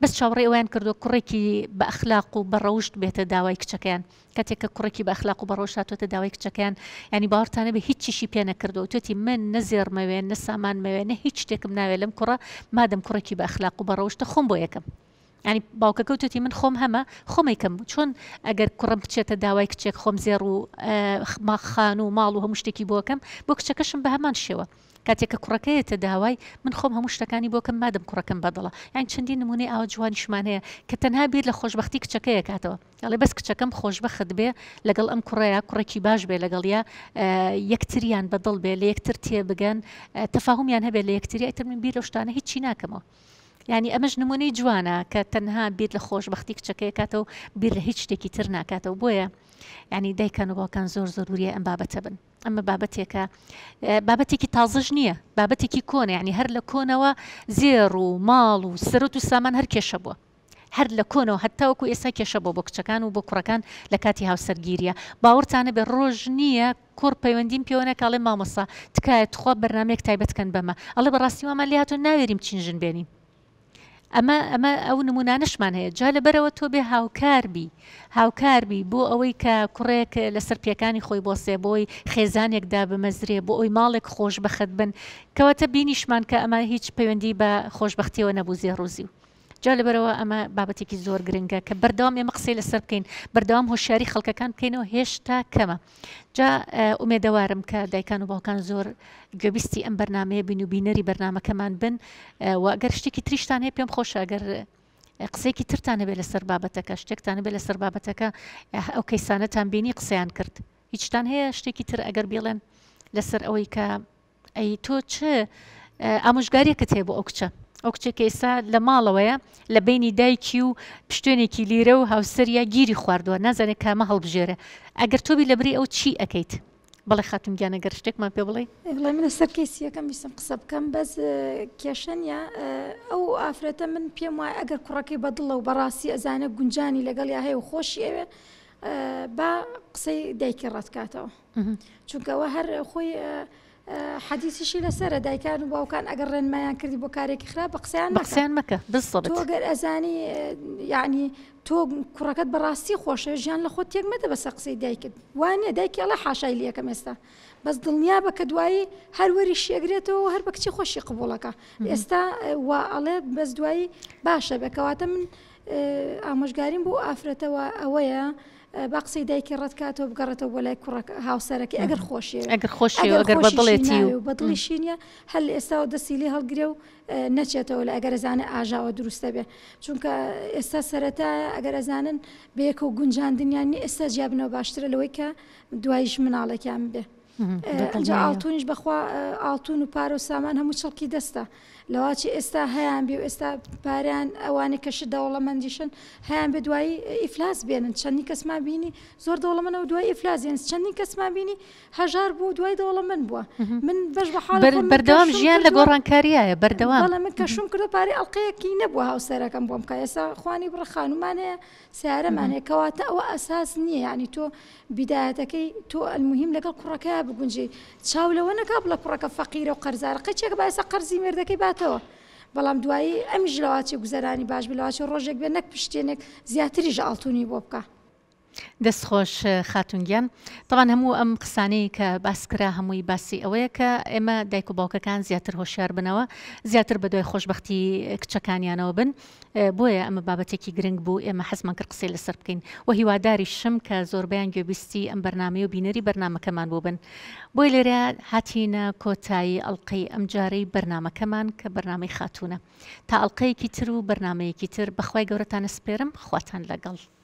بەس چاوەڕێی ئەویان کردووە کوڕێکی بە ئەخلاق و بە ڕەوشت بێتە داوای کچەکەیان کاتێک کە کوڕێکی بە ئەخلاق و بە ڕەوشت هاتۆتە داوای کچەکەیان یانی باوەڕتان نەبێ هیچیشی پێ نەکردووە وتوێتی من نە زێڕمەوێ نە سامانمەوێ نە هیچ شتێکم ناوێ لەم کوڕە مادەم کوڕێکی بە ئەخلاق و بە ڕەوشتە خۆم بۆ یەکەم یانی باوکەکە وتوێتی من خۆم هەمە خۆم ئەیکەم چۆن ئەگەر کوڕم بچێتە داوای کچێک خۆم زێڕ و خان و ماڵ و هەموو شتێکی بۆ ئەکەم بۆ کچەکەشم بە هەمان شێوە کاتێک کە کوڕەکە یەتە داوای من خۆم هەموو شتەکانی بۆ کەم مادەم کوڕەکەم بەدڵە یان چەندین نمونەی ئاوا جوانیشمان هەیە کە تەنها بیر لە خۆشبەختی کچەکە یەکاتەوە ئەڵێ بەس کچەکەم خۆشبەخت بێ لەگەڵ ئەم کوڕەیا کوڕێکی باش بێ لەگەڵیا یەکتریان بەدڵ بێ لە یەکتر تێبگەن تەفاهمیان هەبێ لە یەکتری ئیتر من بیر لەو شتانە هیچی ناکەمەوە یعنی ئەمەش نمونەی جوانە کە تەنها بیر لە خۆشبەختی کچەکەی کاتەوە بیر لە هیچ شتێکی تر ناکاتەوە بۆیە یعنی دایکان و باوکان زۆر زۆر وریای ئەم بابەتە بن ئەمە بابەتێکە بابەتێکی تازەش نییە بابەتێکی کۆنە یعنی هەر لە کۆنەوە زێڕ و ماڵ و سەرۆت و سامان هەر کێشە بووە هەر لە کۆنەوە هەتاوەکو ئێستا کێشە بۆ بۆ کچەکان و بۆ کوڕەکان لە کاتی هاوسەرگیریە باوەڕتان نەبێ ڕۆژ نییە کوڕ پەیوەندیم پێوە نەکا ئەڵێ مامۆستا تکایە تخوا بەرنامەیەک تایبەت کەن بەمە ئەڵێ بەڕاستی وامان لێهاتوە ناوێرین بچین ژن بێنین. ئەمە ئەمە ئەو نمونانەشمان هەیە جا لەبەرەوە تۆ بێ هاوکار بی هاوکار بی بۆ ئەوەی کە کوڕێک لەسەر پێکانی خۆی بۆسێ بۆی خێزانێک دابمەزرێ بۆ ئەوی ماڵێک خۆشبەخت بن کەواتە بینیشمان کە ئەمە هیچ پەیوەندی بە خۆشبەختیەوە نەبوو زێڕ و زیو جا لەبەرەوە ئەمە بابەتێکی زۆر گرنگە کە بەردەوام ئێمە قسەی لەسەر بکەین بەردەوام هۆشیاری خەڵکەکان بکەینەوە هێشتا کەمە جا ئومێدەوارم کە دایکان و باوکان زۆر گوێبیستی ئەم بەرنمەیە بین و بینەری بەرنمەکەمان بن و ئەگەر شتێکی تریشتان هەیە پێم خۆشە ئەگەر قسەیەکی ترتان هەبێت لەسەر بابەتەکە شتێکتان هەبێت لەسەر بابەتەکە ئەو کەیسانەتان بینی قسەیان کرد هیچتان هەیە شتێکی تر ئەگەر بیڵێن لەسەر ئەوەی کە ئەی تۆ چ ئامۆژگاریەکت هەیە بۆ ئەو کچە؟ ئەو کچێک کە ئێستا لە ماڵەوەیە لە بینی دایکی و پشتێنێکی لیرە و هاوسەریا گیری خواردووە نازانێت کامە هەڵبژێرە ئەگەر تۆبی لە بری ئەو چی ئەەکەیت؟ بەڵێ خاتون گیان ئەگەر شتێکمان پێ بڵێ بڵێ من لەسەر کەیسی یەکەم ویستم قسە بکەم بەس کێشە نییە ئەو ئافرەتە من پێم وایە ئەگەر کوڕەکەی بەدڵە و بەڕاستی ئەزانێ گونجانی لەگەڵیا هەیە و خۆشی ئەوێ با قسەی دایکی ڕەتکاتەوە چونکە ئەوە هەر خۆی حەدیسیشی لەسەرە دایکان و باوکان ئەگەر ڕێنمایان کردی بۆ کارێکی خراپ بە قسەیان مەکە قسەیان مەکە بالضبط تۆ گەر ئەزانی یعنی تۆ کوڕەکەت بەڕاستی خۆشە ژیان لە خۆت تێک مەدە بەسەر قسەی دایکت وانە دایکی ئەڵێ حاشای لەکەم ئێستا بەس دڵنیا بە کە دوایی هەر وەریشی ئەگرێتەوە هەر بە کچی خۆشی قبوڵەکە ئێستا وا ئەڵێ بەس دوایی باشە بێ کەواتە من ئامۆژگاریم بۆ ئافرەتەوە ئەوەیە با قسەی دایکی ڕەت کاتەوە بگەڕێتەوە بۆ لای کوڕەکە هاوسەرەکەی ئەگەر خۆشی ئەگەر خۆشی ئەگەر بەدڵێتی و بەدڵیشی نییە هەر لە ئێستاوە دەستی لێ هەڵگرێ و نەچێتەوە لە ئەگەر ئەزانێ ئاژاوە دروستە بێ چونکە ئێستا سەرەتایە ئەگەر ئەزانن بەیەکەوە گونجاندنیان نیە ئێستا جیابنەوە باشترە لەوەی کە دواییش مناڵێکیان بێ. ئەنجا ئاڵتونیش بەخوا ئاڵتون و پارە و سامان هەموو چڵکی دەستە لەواچی ئێستا هەیان بێ و ئێستا پاریان ئەوانەی کەش دەوڵەمەندیشن هەیان بێ دوایی ئیفلاس بێنن چەندین کەسمان بینی زۆر دەوڵەمەنەوە دوای ئیفلاس بێنن چەندین کەسمان بینی هەژار بوو دوای دەوڵەمەند بووە من بەش بە حاڵ بەردەوام ژیان لە گۆڕانکاریایە بەردەوام بەڵێ من کە شوم کردو پارەی ئەڵلقەیەکی نەبووە هاوسەرەکەم بۆم کە ئێستا خوانی بڕە خانومان هەیە سیارەمان هەیە کەواتە ئەوە ئەساس نییە یعنی تۆ بیدایەتەکەی تۆ المهم لەگەڵ کوڕەکەیا بگونجێی چاو لەوە نەکا بڵێ کوڕەکە فەقیرە و قەرزارە قەیچێکە با ئێستا قەرزی مێردەکەی باتەوە بەڵام دوایی ئەمیش لەواچێ گوزەرانی باش بێ لەواچێ ڕۆژێک بێ نەک پشتێنێک زیاتریش ئاڵتونی بۆ بکا. دەست خۆش خاتون گیان تەبعەن هەموو ئەم قسانەی کە باس کرا هەمووی باسی ئەوەیە کە ئێمە دایک و باوکەکان زیاتر هۆشیار بنەوە زیاتر بەدوای خۆشبەختی کچەکانیانەوە بن بۆیە ئەمە بابەتێکی گرنگ بوو ئێمە حەزمان کرد قسەی لەسەر بکەین و هیواداریشم کە زۆربەیان گوێبیستی ئەم بەرنامەیە و بینەری بەرنامەکەمان بووبن. بۆیە لێرە هاتینە کۆتایی ئەڵقەی ئەمجارەی بەرنامەکەمان کە بەرنامەی خاتوونە. تا ئەڵقەیەکی تر و بەرنامەیەکی تر بە خوای گەورەتان ئەسپێرم خواتان لەگەڵ.